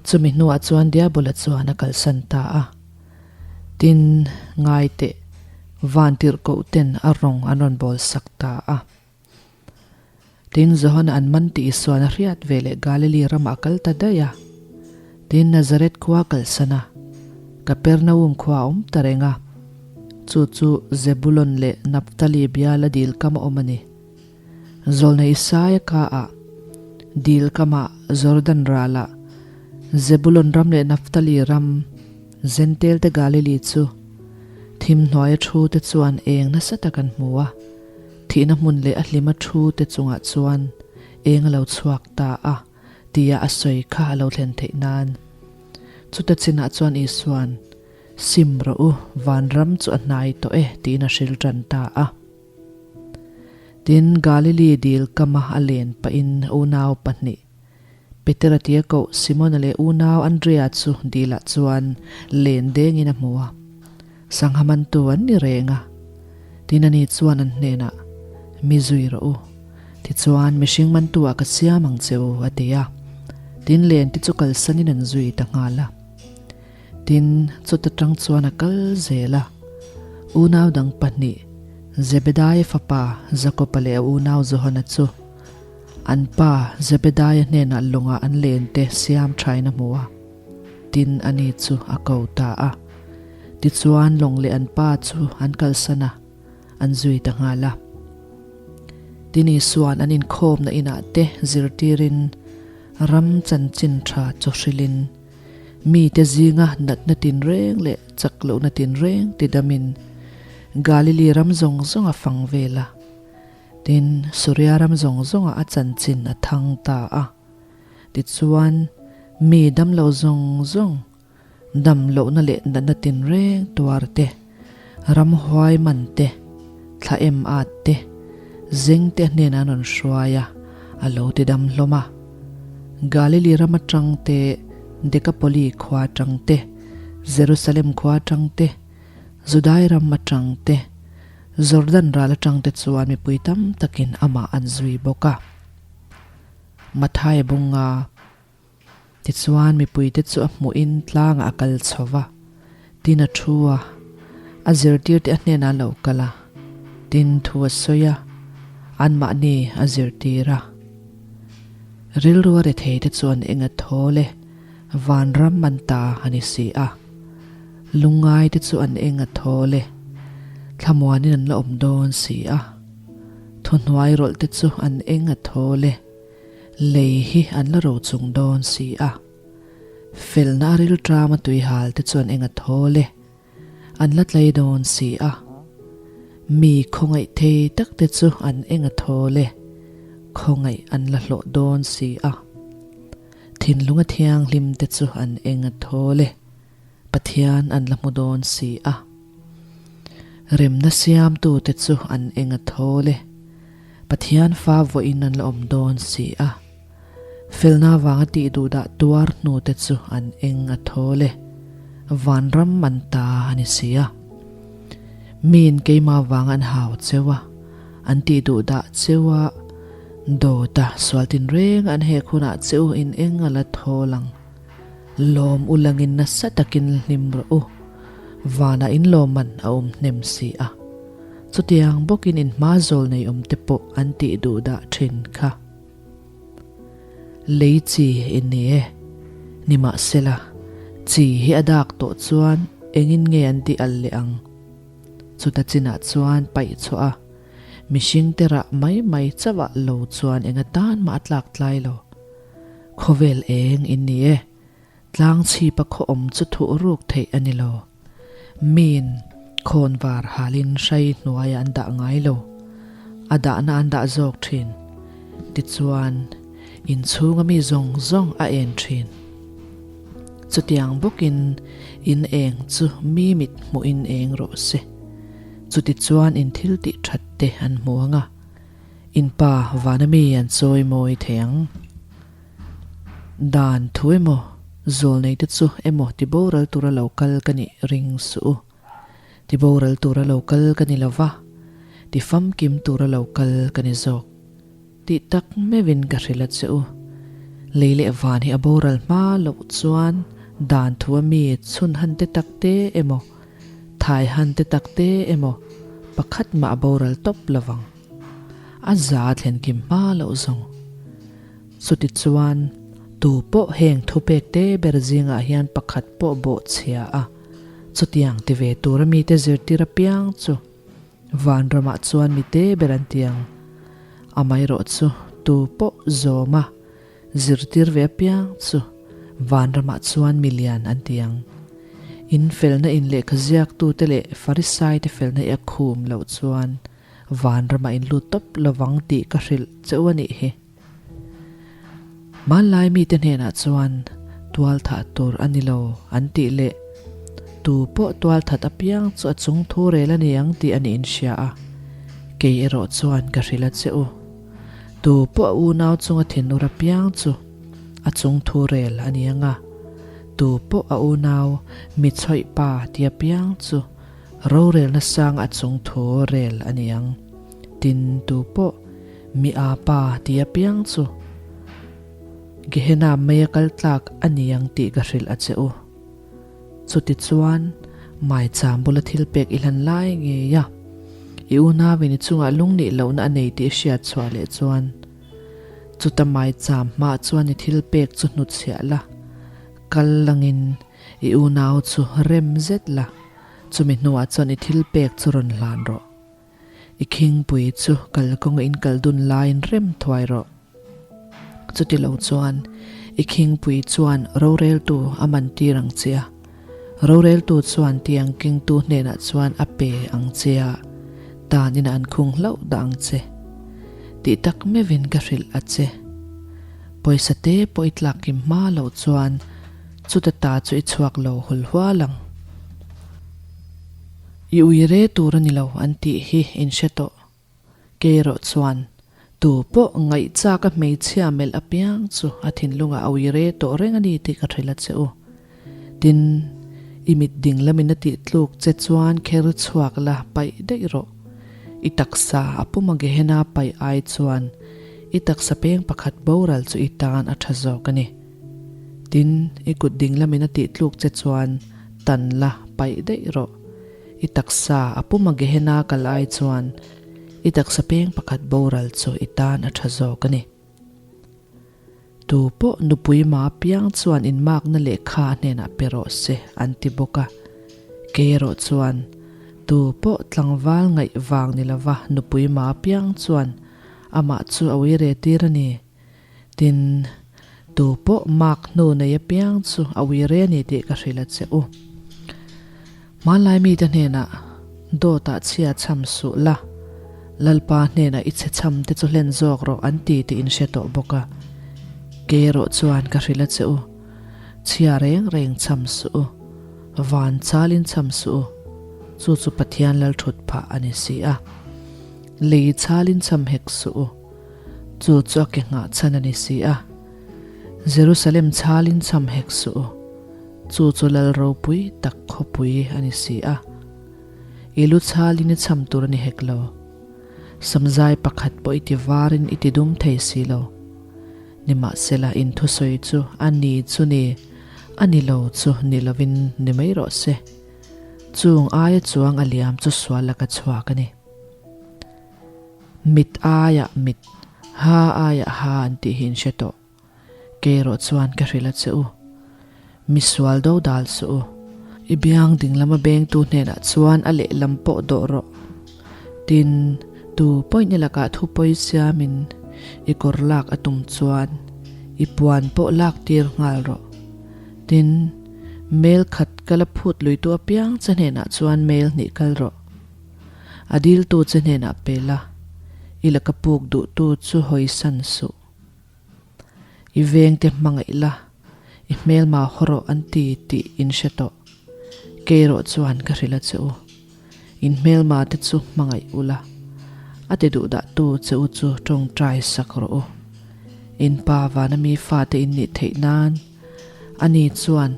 Speaker 1: Chumi hnuah chuan Diabola chuan a kalsan ta a. Tin, ngai teh, van tirhkoh ten a rawng an rawn bawl sak ta a. Tin, Johana an man tih Isuan a hriat ve leh Galili ramah a kal ta daih a. Tin, Nazareth khua a kalsan a, Kapernaum khua a awm ta reng a. Chu chu Zebulon leh Naphtali biala dil kam a awm a ni. Zawlna Isaia kaah, dil kamah Jordan ralah, Zebulun ram leh Naphtali ram, Zentail te Galili chu thim hnuaia thu te chuan eng nasa tak an hmu a, thihna hmun leh a hlima thu te chungah chuan eng a lo chhuak ta a tia a sawi kha a lo thlen theih nan. Chuta chinah chuan Isua'n, Sim rawh u, vanram chu a hnai tawh e tiin a hril tan ta a. Tin, Galili dil kama a len pahin unau pahnih, Petera tia koh Simona leh unau Andrea chu dilah chuan len dengin a hmu a. Sangha mantu an ni reng a. Tin, ani chuan an hnenah, Mi zui rawh u. Tichuan, mihring mantu ah ka siam ang che u, a ti a. Tin, len te chu kalsanin an zui ta nghal a. Tin, chuta tang chuan a kal zel a. Unau dang pahnih, Zebedaia fapa Jakoba leh a unau Johana chu an pa Zebedaia hnenah lawngah an len te siam thain a hmu a. Tin, ani chu a ko ta a. Tichuan, lawng leh an pa chu an kalsan a, an zui ta nghal a. Tin, Isua'n an inkhawmna inah te zirtirin ram chanchin tha chu hrilhin, Mite zinga natna tinreng leh chak lohna tinreng tidamin Galili ram zawng zawng a fang vel a. Tin, Suria ram zawng zawngah a chanchin a thang ta a. Tichuan, mi damlo zawng zawng, dam lohna leh natna tinreng tuar te, ramhuai man te, thla em at te, zeng te hnenah an rawn hruai a, a lo ti dam hlawm a. Galili ram atang te, Dekapoli khua atang te, Jerusalem khua atang te, Judai ram atang te, Jordan ral atang te chuan mipui tam takin amah an zui bawk a. Mathaia bunga. Tichuan mipuite chu a hmuhin tlangah a kal chho va, tin a thu a, a zirtirte a hnenah a lo kal a, tin thu a sawi a, anmahni a zirtir a. Rilru a retheite chu an eng a thawl e, vanram an ta a ni si a. Lungngaite chu an eng a thawl e, thlamuanin an la awm dawn si a. Thuhnuai rawlhte chu an eng a thawl e, Lei hi an la ro chung dawn si a. Felna a rilṭam a tuihal te chuan eng a thawl e, an la tlei dawn si a. Mi khawngaih thei tak te chu an eng a thawl e, khawngaih an la hlawh dawn si a. Thinlung a thianghlim te chu an eng a thawl e, Pathian an la hmu dawn si a. Remna siamtute chu an eng a thawl e. Pathian fa vawiin an la awm dawn si a. Felna vanga tih duhdah tuar hnute chu an eng a thawl e. Vanram an ta a ni si a. Miin keimah vanga an hau cheu a, an tih duhdah cheu a, dawta sual tinreng an hek hunah cheu in eng a la thawl ang. Lawm u langin nasa takin hlim rawh u, vanah in lawmman a awm hnem si a. Chutiang bawkin in hma zawl nei awm te pawh an tih duh dah thin kha. Lei chi in ni e, nimahsela, chi hi a dak tawh chuan engin nge an tih al leh ang? Chuta chinah chuan paih chhuah a. Mihringte rah mai mai chauh ah lo chuan eng atan mah a tlak tlai lo. Khawvel eng in ni e. Tlang chhipa khaw awm chu thuh ruk theih a ni lo. Miin khawnvar halin hrai hnuaiah an dah ngai lo. A dahna an dah zawk thin. Tichuan, inchhunga mi zawng zawng a en thin. Chutiang bawkin in eng chu mi mit hmuhin eng rawh se. Chutichuan in thil tih that te an hmu ang a, in pa vana mi an chawi mawi thei ang. Dan thu emaw, zawlnei te chu emaw ti boral tura lo kal ka nih ring suh u. Ti boral tura lo kal ka ni lo va, ti famkim tura lo kal ka ni zawk. Tih tak meuhin ka hrilh a che u. Lei leh van hi a boral hma loh chuan dan thu a mi chhun han te tak te emaw, thai han te tak te emaw pakhat mah a boral tawp lo vang. A za thlen kim hma loh zawng. Chuti chuan tu pawh heng thupek te ber zingah hian pakhat pawh bawh chhia a, chutiang ti ve tura mite zirtir apiang chu Vanramah chuan mi te ber an ti ang. Amaherawh chu tu pawh zawma zirtir ve apiang chu Vanramah chuan mi lian an ti ang. In felna in lehkha ziaktute leh Farisaite felna i a khum loh chuan Vanramah in lut tawp lovang tih ka hrilh che u a nih hi. Hmanlai mite hnenah chuan tual thah tur a ni lo an tih leh tu pawh tual that apiang chu a chung thu rel a ni ang tih a niin hria a, kei erawh chuan ka hrilh a che u. Tu pawh a unau chunga thinur apiang chu a chung thu rel a ni ang a, tu pawh a unau mi chhawih pa ti apiang chu rorelna sang a chung thu rel a ni ang. Tin, tu pawh Mi a pa ti apiang chu Gehenna mei a kal tlak a ni ang tih ka hrilh a che u. Chutichuan, maicham bula thil pek i hlan lai ngei a, i unauin i chungah lungnih lohna a nei tih i hriat chhuah leh chuan, chuta maicham hmah chuan i thil pek chu hnutchhiah la, kal langin i unau chu rem zet la, chumi hnuah chuan i thil pek chu rawn hlan rawh. I khingpui chu kalkawnga in kal dun laiin rem thuai rawh. Chuti lo chuan i khingpui chuan roreltu a man tir ang che a, roreltu chuan tiang kengtu hnenah chuan a pe ang che a, tan ina an khung hlauh dah ang che. Tih tak meuhin ka hrilh a che. Pawisa te pawh i tlak kim hma loh chuan chuta ta chu i chhuak lo hul hual ang. I ui re tur a ni lo an tih hi in hre tawh. Kei erawh chuan tu pawh ngaihchak a hmeichhia melh apiang chu a thinlungah a ui re tawh reng a ni tih ka hrilh a che u. Tin, i mit ding lamin a tih tluk che chuan kher chhuak la paih daih rawh. I taksa a puma Gehenna paih ai chuan i taksa peng pakhat boral chu i tan a tha zawk a ni. Tin, i kut ding lamin a tih tluk che chuan tan la paih daih rawh. I taksa a puma Gehenna kal ai chuan i taksa peng pakhat boral chu i tan a tha zawk a ni. Tu pawh nupui ma piang chuan inmakna lehkha a hnenah pe rawh se an ti bawk a. Kei erawh chuan tu pawh tlangval ngaih vang ni lova nupui ma piang chuan amah chu a uire tir a ni. Tin, tu pawh mark hnu nei apiang chu a ui re a ni tih ka hrilh a che u. Hmanlai mite hnenah dawtah chhia chham suh la, Lalpa hnenah i chhe chham te chu hlen zawk rawh an ti tih in hre tawh bawk a. Kei erawh chuan ka hrilh a che u, chhia reng reng chham suh u, van chalin chham suh u, chu chu Pathian lal thut phah a ni si a. Lei chalin chham hek suh u. Chu chu a ke nghah chhan a ni si a. Jerusalem chhalin cham hek suh u. Chu chu lal ropui tak khawpui a ni si a. I lu chhalin i cham tur a ni hek lo. Samzai pakhat pawh i ti varin i ti dum thei si lo. Nimahsela in thusawi chu a ni chu ni, a ni lo chu ni lovin ni mai rawh se. Chung aia chuang a liam chu sual laka chhuak a ni. Mit aiah mit, ha aiah ha an tih hi in hre tawh. Kei erawh chuan ka hrilh a che u. Mi sual do dal suh u. I biang ding lama bengtu hnenah chuan a lehlam pawh dawh rawh. Tin, Tu pawhin i lakah thu pawi siamin i kawr lak a tum chuan i puan pawh lak tir nghal rawh. Tin, mail khat kal a phut luitu apiang che hnenah chuan mail hnih kal rawh. A diltu che hnenah pe la, i laka puk duhtu chu hawisan suh. I vengte hmangaih la, i hmelma haw rawh an ti tih in hre tawh. Kei erawh chuan ka hrilh a che u. In hmelma te chu hmangaih u la, a ti duh dah tu che u chu tawngtai sak rawh u. In pa vana mi fate in nih theih nan, ani chuan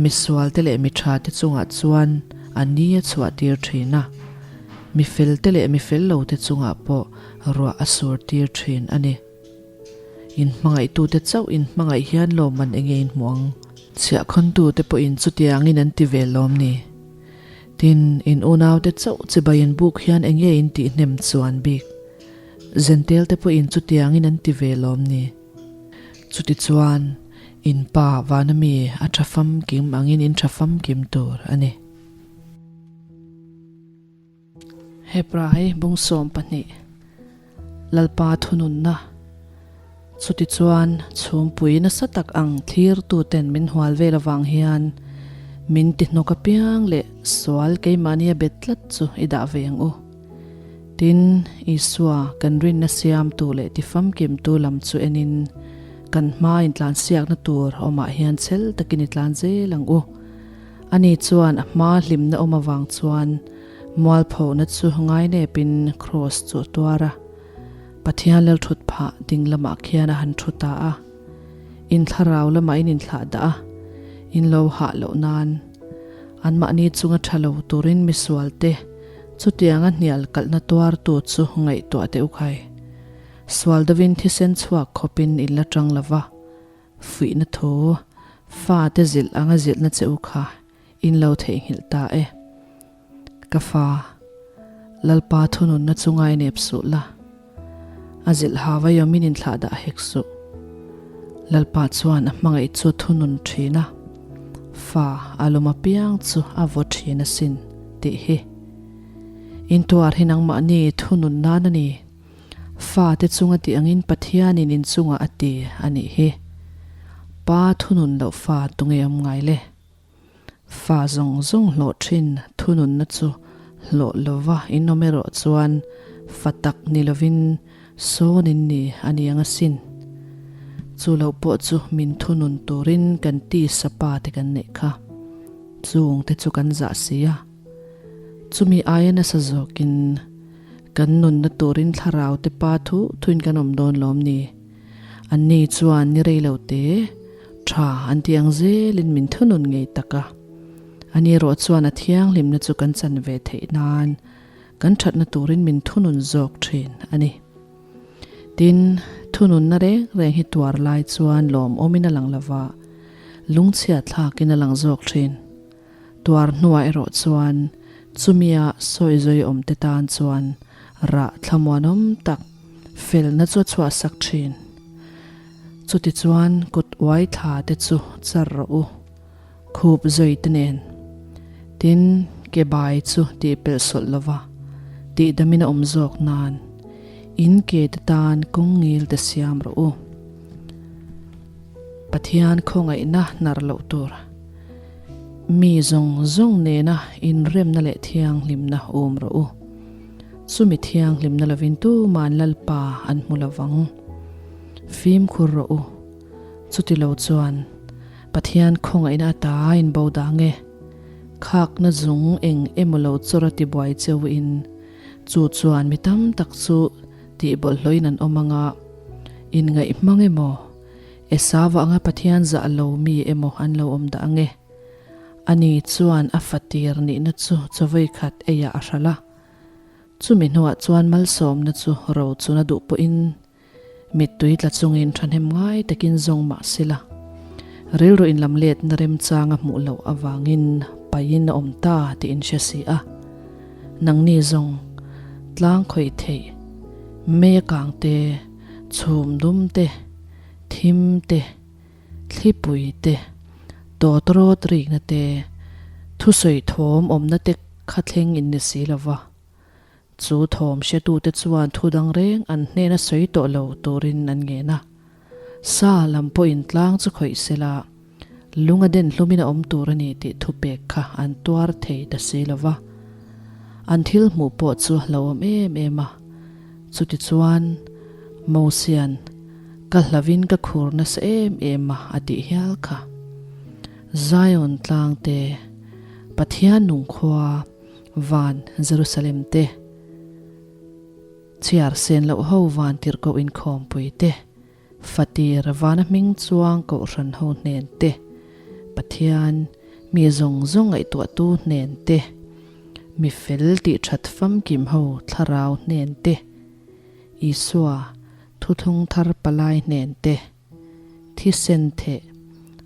Speaker 1: misual te leh mi tha te chungah chuan a ni a chhuah tir thin a, mi fel te leh mi fel lo te chungah pawh ruah a sur tir thin a ni. In hmangaihtute chauh in hmangaih hian lawmman enge in hmu ang? Chhiahkhawntute pawhin chutiangin an ti ve lawm ni? Tin, in unaute chauh chibai in buk hian enge in tihhnem chuan bik? Zentelte pawhin chutiangin an ti ve lawm ni? Chutichuan, in Pa vana mi a tha famkim angin in tha famkim tur a ni. Hebrai bungsawm pahnih Lalpa thununna Chutichuan chhumpui nasa tak ang thlirtuten min hual vel avang hian min ti hnawk apiang leh sual keimahnia bet tlat chu i dah ve ang u. Tin, Isua kan rinna siamtu leh tifamkimtu lam chu enin kan hma intlansiakna tur awmah hian chhel takin i tlan zel ang u. Ani chuan a hma hlimna awm avang chuan mualphona chu ngainepin kraws chu a tuar a. Pathian lal thut phah ding lamah khian a han thu ta a. In thlarau lamah in inthlah dah a, in lo hah loh nan. Anmahni chunga tha lo turin misualte chutianga hnial kalhna tuartu chu ngaihtuah teh u khai. Sual dovin thisen chhuak khawpin in la tang lo va. Fuihna thu, Fate zilh anga zilhna che u kha in lo theihnghilh ta e. Ka fa, Lalpa thununna chu ngainep suh la, a zilh ha vaiawm in inthlah dah hek suh. Lalpa chuan a hmangaih chu thunun thin a, fa a lawm apiang chu a vaw thin asin tih hi. Intuar hi nangmahni thunun nan a ni. Fate chunga tih angin Pathianin in chungah a ti a nih hi. Pa thunun loh fa tunge awm ngai le? Fa zawng zawng hlawh thin thununna chu hlawh lova in awm erawh chuan fa tak ni lovin sawn in ni a ni ang asin. Chu loh pawh chu min thunun turin kan tisa pa te kan neih kha. Chung te chu kan zah si a. Chumi aia nasa zawkin Kan nunna turin thlarau te pa thu thuin kan awm dawn lawm ni? Anni chuan ni rei lo te, tha an ti ang zelin min thunun ngei tak a. Ani erawh chuan a thianghlimna chu kan chan ve theih nan kan thatna turin min thunun zawk thin a ni. Tin, thununna reng reng hi tuar lai chuan lawmawmin a lang lova, lungchhia thlakin a lang zawk thin. Tuar hnuah erawh chuan chumia sawi zawi awmte tan chuan rah thlamuanawm tak felna chu a chhuahsak thin. Chutichuan kut uai thla te chu char rawh u, khup zawi te nen. Tin, ke bai chu tih pelh sawlh lova tihdamin a awm zawk nan in ke te tan kawng ngil te siam rawh u. Pathian khawngaihna hnar loh tur. Mi zawng zawng nena inremna leh thianghlimna awm rawh u. Chumi thianghlimna lovin tuman Lalpa an hmu lovang. Fimkhur rawh u. Chuti lo chuan Pathian khawngaihna ata in bo dang e. Khakna zung eng emaw lo chawr a tibuai cheu in chu chuan mi tam tak chu tihbawlhhlawhin an awm anga inngaih hmang emaw Esau anga Pathian zah lo mi emaw an lo awm dah ange? Ani chuan a fatir nihna chu chawei khat eiah a hralh a. Chumi hnuah chuan malsawmna chu ro chuna duh pawhin mittui tla chungin thahnem ngai takin zawng mah sela, rilru inlam letna remchang a hmuh loh avangin paihin a awm ta tih in hre si a. Nangni zawng tlang khawih theih mei a kang te, Chhum dum te, thim te, thlipui te, tawtrawt rikna te, thusawi thawm awmna te kha thleng in ni si lo va. Chu thawm hretute chuan thu dang reng an hnena sawi tawh lo turin an ngen a. Sa lam pawhin tlang chu khawih se la, lung a den hlumin a awm tur a ni tih thupek kha an tuar thei ta si lo va. An thil hmuh pawh chu a hlauhawm em em a. Chutichuan, Mosian, Ka hlavin ka khur nasa em em a, a tih hial kha. Zion tlang te, Pathian nung khua, van Jerusalem te, Chhiar sen loh ho van tirhkoh inkhawmpui te, Fatir vana hming chuang kohhran ho hnen te, Pathian mi zawng zawng ngaihtuahtu hnen te, mi fel tih that famkim ho thlarau hnen te, Isua thuthlung thar palai hnen te, Thisen theh,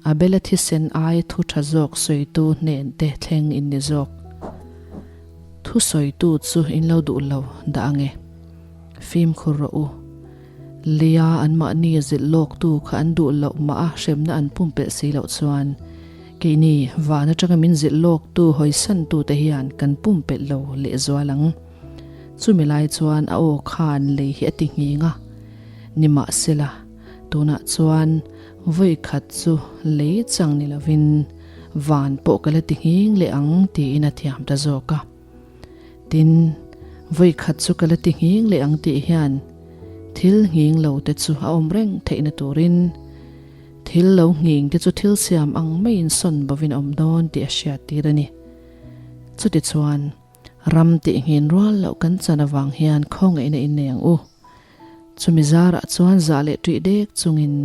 Speaker 1: Abela thisen ai thu tha zawk sawitu hnen te thleng in ni zawk. Thu sawitu chu in lo duh lo dah ange. Fimkhur rawh u. Leia anmahni zilh lawktu kha an duh loh mah a hremna an pumpelh si loh chuan keini van atanga min zilh lawktu hawisantu te hian kan pumpelh lo lehzual ang. Chumi lai chuan a aw khan lei hi a ti nghing a, nimahsela tunah chuan vawi khat chu lei chang ni lovin van pawh ka la ti nghing leh ang tiin a thiam ta zawk a. Tin, vawi khat chu ka la ti nghing leh ang tih hian thil nghing lo te chu a awm reng theihna turin thil lo nghing te chu thil siam ang maiin sawn bovin a awm dawn tih a hriattir a ni. Chutichuan. Ram tih nghin rual loh kan chan avang hian khawngaihna in nei ang u. Chumi zarah chuan zah leh ṭih dek chungin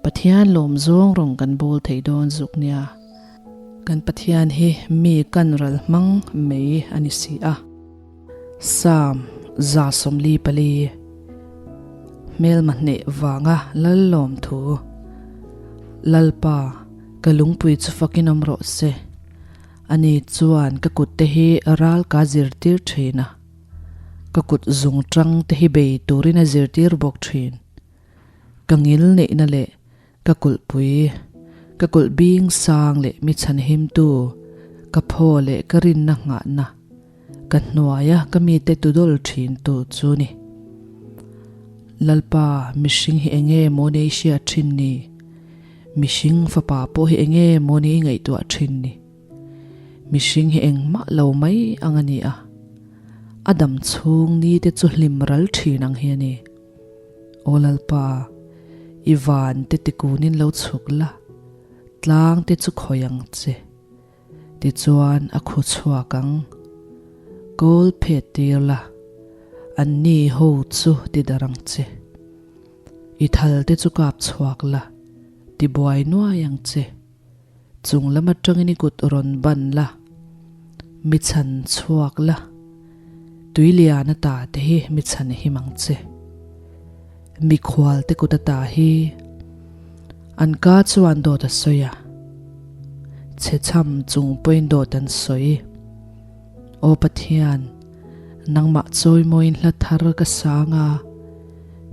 Speaker 1: Pathian lawm zawng rawng kan bawl thei dawn zuk nia. Kan Pathian hi mi kan ral hmang mai a ni si a. Psalm 144 Hmelma hneh vanga lal lawm thu Lalpa, ka lungpui chu fakin awm rawh se. Ani chuan ka kut te hi ral ka zirtir thin a, ka kut zung tang te hi bei turin a zirtir bawk thin. Ka ngil neihna leh ka kulhpui, ka kulh bing sang leh mi chhanhimtu, ka phaw leh ka rinna nghahna, ka hnuaia ka mite tudawl thin tu chu ni. Lalpa, mihring hi enge maw ni i hriat thin ni? Mihring fapa pawh hi enge maw ni i ngaihtuah thin ni? Mihring hi engmah lo mai ang a ni a, a dam chhung ni te chu hlim ral thin ang hi a ni. Aw Lalpa, i van te tikunin lo chhuk la, tlang te chu khawi ang che. Tichuan a khu chhuak ang. Kawl phet tir la, anni ho chu ti darh ang che. I thal te chu kap chhuak la, ti buai nuai ang che. Chung lam atangin i kut rawn ban la, mi chhan chhuak la, tui lian ata te hi mi chhan him ang che. Mikhual te kut ata hi an ka chuan dawt a sawi a, chhe chham chung pawhin dawt an sawi. Aw Pathian, nangmah chawimawiin hla thar ka sang a,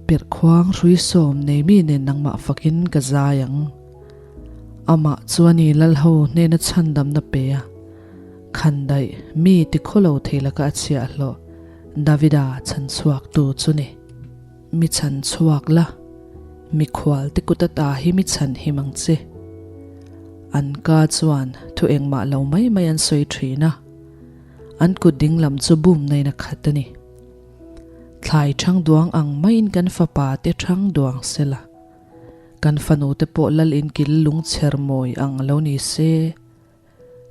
Speaker 1: perhkhuang hrui sawm nei mi nen nangmah fakin ka zai ang. Amah chuan i Lalho hnena chhandamna pe a, khandaih mi tikhawlo thei laka a chhiahhlawh Davida chhanchhuaktu chu ni. Mi chhan chhuak la, mikhual te kut ata hi mi chhan him ang che. An ka chuan thu engmah lo mai mai an sawi thin a, an kut ding lam chu bum nain a khat a ni. Thlai thang duang ang maiin kan fapa te thang duang se la, kan fanu te pawh lal inkil lungchher mawi ang lo ni se.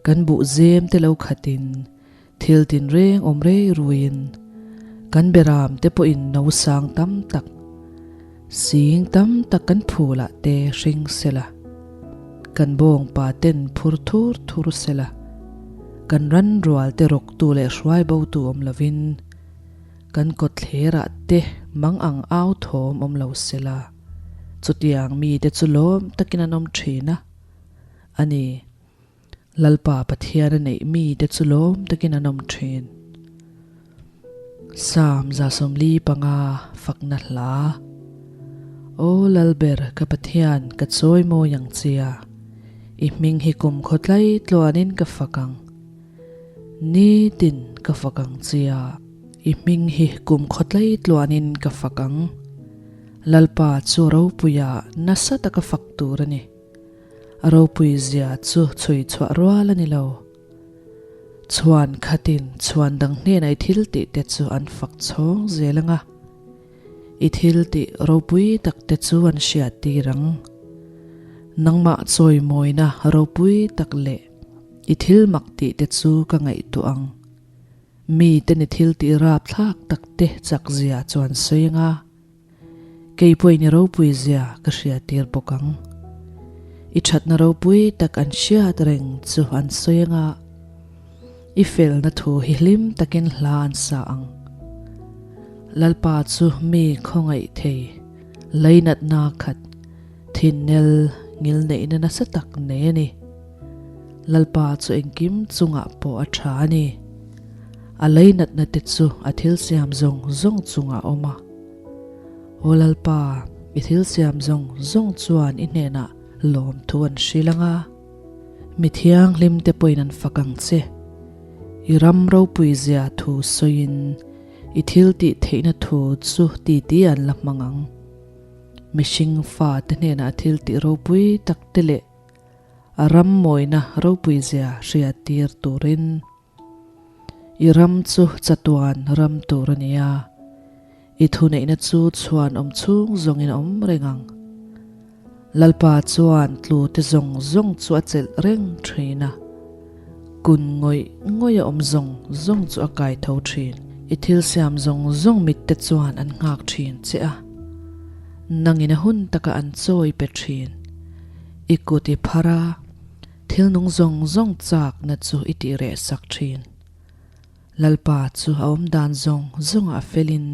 Speaker 1: Kan buh zem te lo khatin thil tinreng awm rei ruiin kan beram te pawhin no sang tam tak, sing tam tak kan phulah te hring sela, kan bawngpa ten phur thur thur sela, kan ran rual te rawktu leh hruai botu awm lovin kan kawtthlerah te mang ang au thawm awm lo sela, chutiang mite chu lawm takin an awm thin a. A ni. Lalpa Pathian a neih mite chu lawm takin an awm thin. Psalm 145 fakna hla. Aw Lalber ka Pathian ka chawi mawi ang chia, i hming hi kum khaw tlai tluanin ka fak ang. Nitin ka fak ang chia. I hming hi kum khawtlai tluanin ka fak ang. Lalpa chu ropuia nasa taka fak tur a ni. A ropui zia chu chhui chhuah rual a ni lo. Chhuan khatin chhuan dang hnena i thil tih te chu an fak chhawng zel ang a. I thil tih ropui tak te chu an hriat tir ang. Nangmah chawimawina ropui tak leh i thil mak tih te chu ka ngaihtuah ang. Miten i thil tih rapthlak tak te chak zia chu an sawi ang a. Kei pawhin i ropui zia ka hriat tir bawk ang. I thatna ropui tak an hriat reng chu an sawi ang a. I felna thu hi hlim takin hla an sa ang. Lalpa chu mi khawngaih thei, leinatna khat, thinnel ngilneihna nasa tak nei a ni. Lalpa chu engkim chungah pawh a tha a ni. A leinatna te chu a thil siam zawng zawng chungah a awm a. Aw Lalpa, i thil siam zawng zawng chuan i hnenah lawmthu an hrilh ang a. Mi thianghlim te pawhin an fak ang che. I ram ropui zia thu sawiin i thil tih theihna thu chu titi an la hmang ang. Mihring fa te hnenah thil tih ropui tak te leh a ram mawina ropui zia hriat tir turin I ram chu chatuan ram tur a ni a, i thuneihna chu chhuan awm chhung zawngin a awm reng ang. Lalpa chuan tlute zawng zawng chu a chelh reng thin a, kun ngawih ngawih a awm zawng zawng chu a kai tho thin. I thil siam zawng zawng mitte chuan an nghak thin che a, nangin a hun taka an chawi pe thin. I kut i phar a. Thil nung zawng zawng chakna chu i tih reh sak thin. Lalpa chu a awm dan zawng zawngah a felin,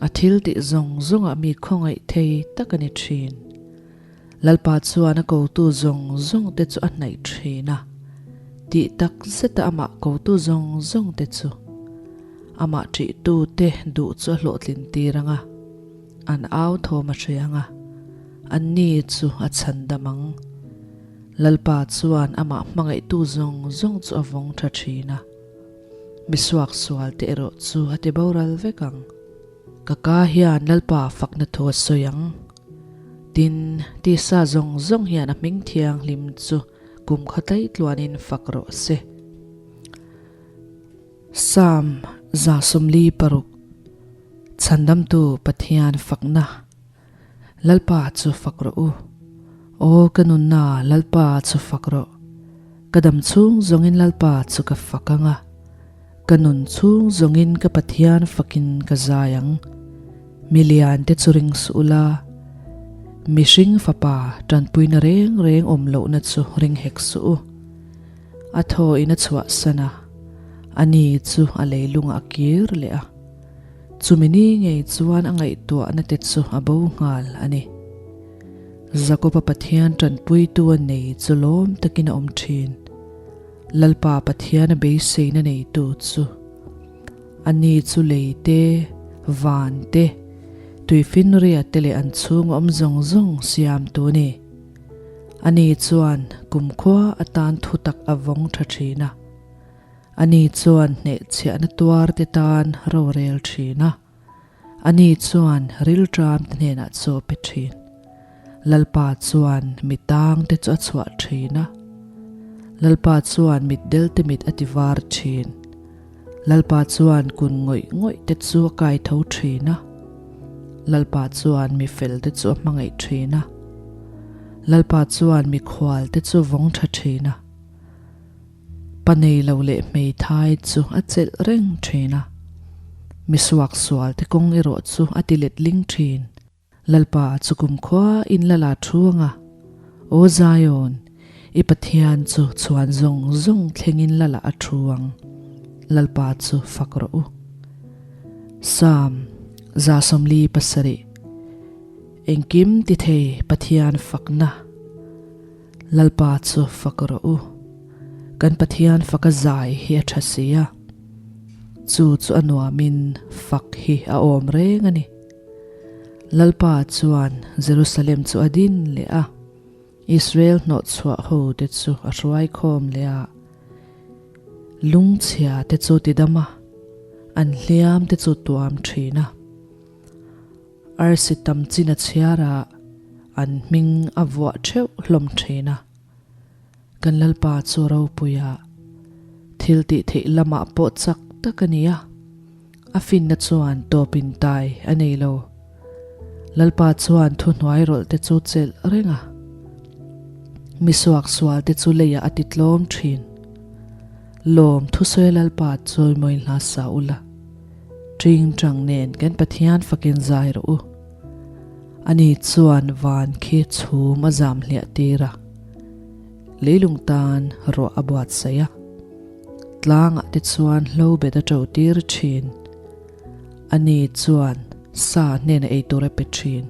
Speaker 1: a thil tih zawng zawngah mi khawngaih thei tak a ni thin. Lalpa chuan a kotu zawng zawng te chu a hnaih thin a, tih tak zeta amah kotu zawng zawng te chu amah ṭihtu te duh chu a hlawhtlin tir ang a, an au thawm a hre ang a, anni chu a chhandam ang. Lalpa chuan amah hmangaihtu zawng zawng chu a vawng tha thin a, mi suaksual te erawh chu a ti boral vek ang. Ka ka hian Lalpa fakna thu a sawi ang. Tin, tisa zawng zawng hian a hming thianghlim chu kum kha tlaitluanin fak rawh se. Psalm 146, Chhandamtu Pathian fakna. Lalpa chu fak rawh u. Aw ka nunna Lalpa chu fak rawh. Ka dam chhung zawngin Lalpa chu ka fak ang a, ka nun chhung zawngin ka Pathian fakin ka zai ang. Mi lian te chu ring suh ula, mihring fapa tanpuina reng reng awm lohna chu ring hek suh u. A thaw in a chhuahsan a, ani chu a leilungah a kir leh a. Chumi ni ngei chuan a ngaihtuahna te chu a bo nghal a ni. Jakob-a Pathian tanpuitu a nei chu lawm takin a awm thin. Lalpa Pathian a beiseina neitu chu a ni chu lei te, van te, tuifinriat te leh an chhung awm zawng zawng siamtu a ni. Ani chuan kumkhua atan thutak a vawng tha thin a. Ani chuan hnehchhiahna tuarte tan rorel thin a, ani chuan rilṭamte hnenah chaw pe thin. Lalpa chuan mi tangte chu a chhuah thin a, Lalpa chuan mitdelte mit a ti var thin. Lalpa chuan kun ngawih ngawihte chu a kai tho thin a, Lalpa chuan mi felte chu a hmangaih thin a, Lalpa chuan mikhualte chu vawng tha thin a. Pa nei lo leh hmeithai chu a chelh reng thin a, mi suaksual te kawng erawh chu a ti let ling thin. Lalpa chu kumkhua in la la thu ang a, Aw Zion, i Pathian chu chhuan zawng zawng thlengin la la a thu ang. Lalpa chu fak rawh u. Psalm 147 Engkim ti thei Pathian fakna. Lalpa chu fak rawh u. Kan Pathian faka zai hi a tha si a, chu chu a nuamin fak hi a awm reng a ni. Lalpa chuan Jerusalem chu a din leh a, Israel hnawhchhuah ho te chu a hruai khawm leh a, lungchhia te chu tidam a, An hliam te chu tuam thin a. Arsi tam chin a chhiar a, an hming a vuah theuh hlawm thin a. Kan Lalpa chu ropuia thil tih theih lamah pawh chak tak a ni a, a finna chuan tawpin tai a nei lo. Lalpa chuan thuhnuai rawlh te chu chelh reng a, mi suaksual te chu leiah a ti tlawm thin. Lawm thusawi Lalpa chawimawi hla sa ula, ṭing ṭang nen kan Pathian fakin zai rawh u. Ani chuan van khi chhum a zam hliah tir a, leilung tan ruah a buatsaih a, tlangah te chuan hlo bet a ṭo tir ṭhin. Ani chuan sa hnenah ei tur a pe ṭhin.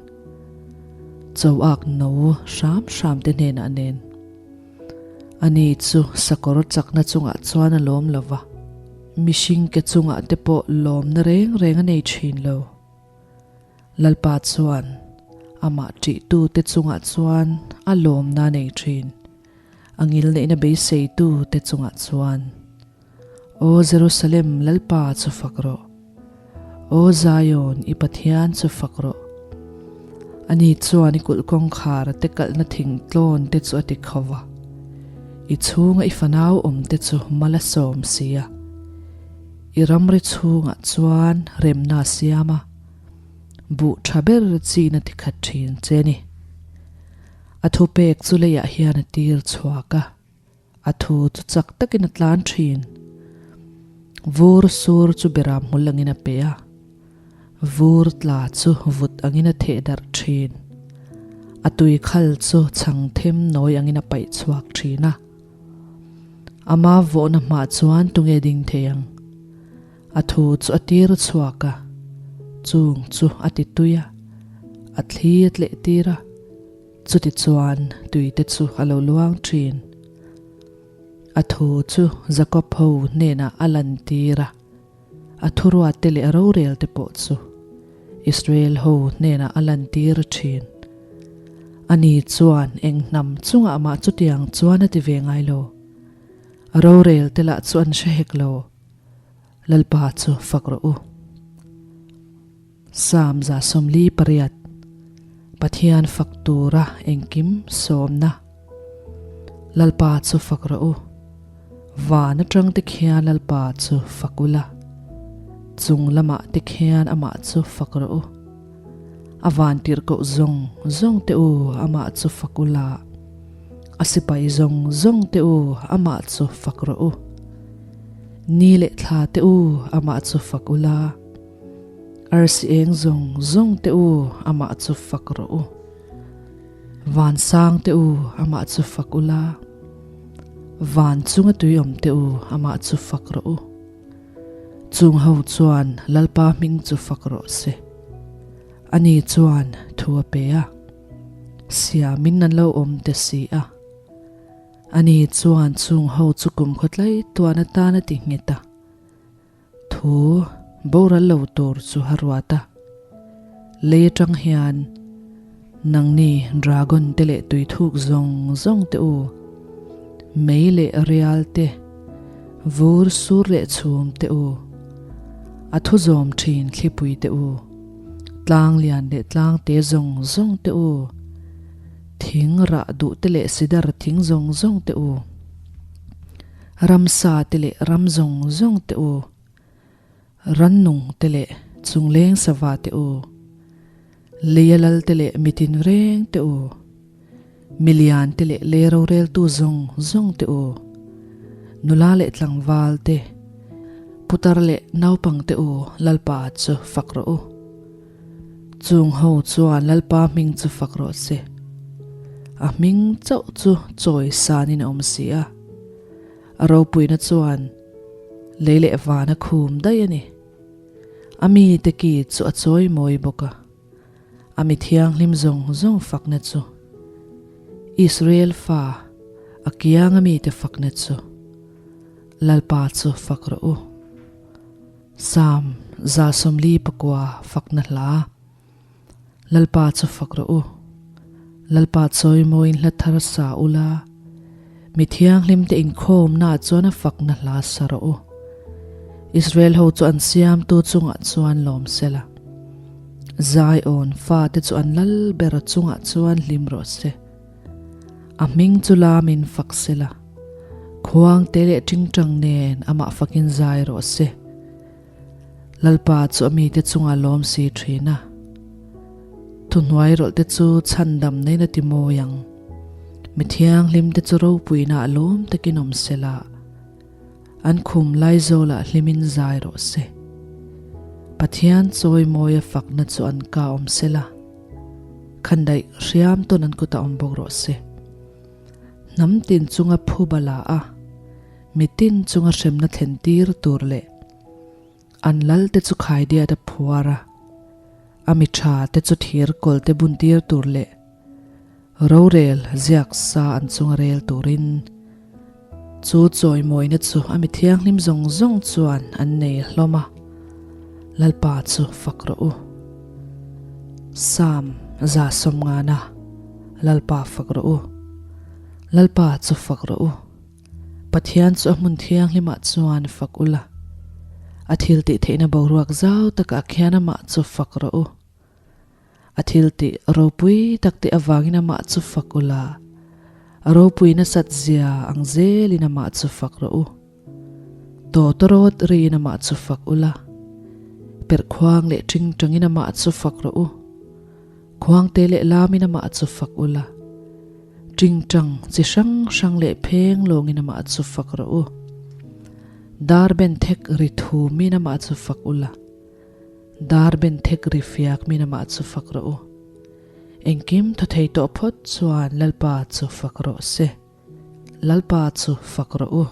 Speaker 1: Choak no hram hram te hnenah nen. Ani chu sakawr chakna chungah chuan a lawm lo va, mihring ke chungah te pawh lawmna reng reng a nei ṭhin lo. Lalpa chuan amah ṭihtute chungah chuan a lawmna a nei ṭhin, a ngilneihna beiseitute chungah chuan. Aw Jerusalem, Lalpa chu fak rawh. Aw Zion, i Pathian chu fak rawh. Ani chuan i kulh kawngkhar te kalhna thingtlawn te chu a ti kho va, i chhunga i fanau awm te chu mal a sawm si a. I ramri chhungah chuan remna a siam a, buh tha ber chin a ti khat thin che ni. A thupek chu leiah hian a tir chhuak a, a thu chu chak takin a tlan thin. Vur sur chu beram hmul angin a pe a, vur tla chu vut angin a theh darh thin. A tui khal chu chhang them nawi angin a paih chhuak thin a. Ama vawhna hmah chuan tunge ding thei ang? A thu chu a tir chhuak a, chung chu a ti tui a, a thli a tleh tir a, chuti chuan tui te chu a lo luang thin. A thu chu Jakob ho hnenah a lan tir a, a thuruat te leh a rorel te pawh chu Israel ho hnenah a lan tir thin. Ani chuan eng hnam chungah mah chutiang chuan a ti ve ngai lo. A rorel te lah chu an hre hek lo. Lalpa chu fak rawh u. Psalm 148 Pathian fak tura engkim sawmna Lalpa chu fak rawh u. Van atang te khian Lalpa chu fak ula. Chung lamah te khian amah chu fak rawh u. A van tirhkoh zawng zawng te u amah chu fak ula. A sipai zawng zawng te u amah chu fak rawh u. Ni leh thla te u amah chu fak ula. Arsi eng zawng zawng te u amah chu fak rawh u. Vansang te u amah chu fak ula, van chunga tui awm te u amah chu fak rawh u. Chung ho chuan Lalpa hming chu fak rawh se. Ani chuan thu a pe a, siamin an lo awm te si a. Ani chuan chung ho chu kum khawtlai tuan atan a ti nghet a. Thu boral lo tur chu a ruat a, lei atang hian nangni dragon te leh tuithuk zawng zawng te u, mei leh rial te, vur sur leh chhum te u, a thu zawm thin thlipui te u, tlang lian leh tlang te zawng zawng te u, thing rah duh te leh sidar thing zawng zawng te u. Ramsa te leh ram zawng zawng te u, rannung te leh chungleng sava te u, leia lal te leh mitin reng te u, milian te leh lei roreltu zawng zawng te u, nula leh tlangval te, putar leh naupang te u Lalpa chu fak rawh u. Chung ho chuan Lalpa hming chu fak rawh se. A hming chauh chu chawi sanin a awm si a. A ropuina chuan lei leh van a khum daih a ni. A mite ki chu a chawi mawi bawk a, a mi thianghlim zawng zawng fakna chu, Israel fa a kianga mite fakna chu, Lalpa chu fak rawh u. Psalm 149 fakna hla. Lalpa chu fak rawh u. Lalpa chawimawiin hla thar sa ula, mi thianghlimte inkhawmnaah chuan a fakna hla sa rawh u. Israel ho chu an Siamtu chungah chuan lawm sela. Zion fate chu an lal ber chungah chuan hlim rawh se. A hming chu lamin fak sela. Khuangte leh tingtang nen amah fakin zai rawh se. Lalpa chu a mite chungah lawm si thin a. Thuhnuai rawlhte chu chhandam neiin a ti mawi ang. Mi thianghlimte chu ropuina a lawm takin awm sela. An khum laizawlah hlimin zai rawh se. Pathian chawimawia fakna chu an ka awm sela. Khandaih hriam tawn an kutah awm bawk rawh se. Hnam tin chunga phuba la a, mitin chunga hremna thlen tir tur leh an lalte chu khaidiat a phuar a, a mi tha te chu thir kawl te bun tir tur leh rorel ziak sa an chunga rel turin chu chawimawina chu a mi thianghlim zawng zawng chuan an nei hlawm a, Lalpa chu fak rawh u. Psalm 150 Lalpa fak rawh u. Lalpa chu fak rawh u. Pathian chu a hmun thianghlimah chuan fak ula, a thil tih theihna boruak zau takah khian amah chu fak rawh u. A thil tih ropui tak tih avangin amah chu fak ula, a ropui nasat zia ang zelin amah chu fak rawh u. Tawtawrawt riin amah chu fak ula, perhkhuang leh tingtangin amah chu fak rawh u. Khuangte leh lamin amah chu fak ula, tingtang chi hrang hrang leh pheng lawngin amah chu fak rawh u. Dar ben thek ri thumin amah chu fak ula, dar ben thek ri fiak min amah chu fak rawh u. Engkim thaw thei tawh phawt chuan Lalpa chu fak rawh se. Lalpa chu fak rawh u.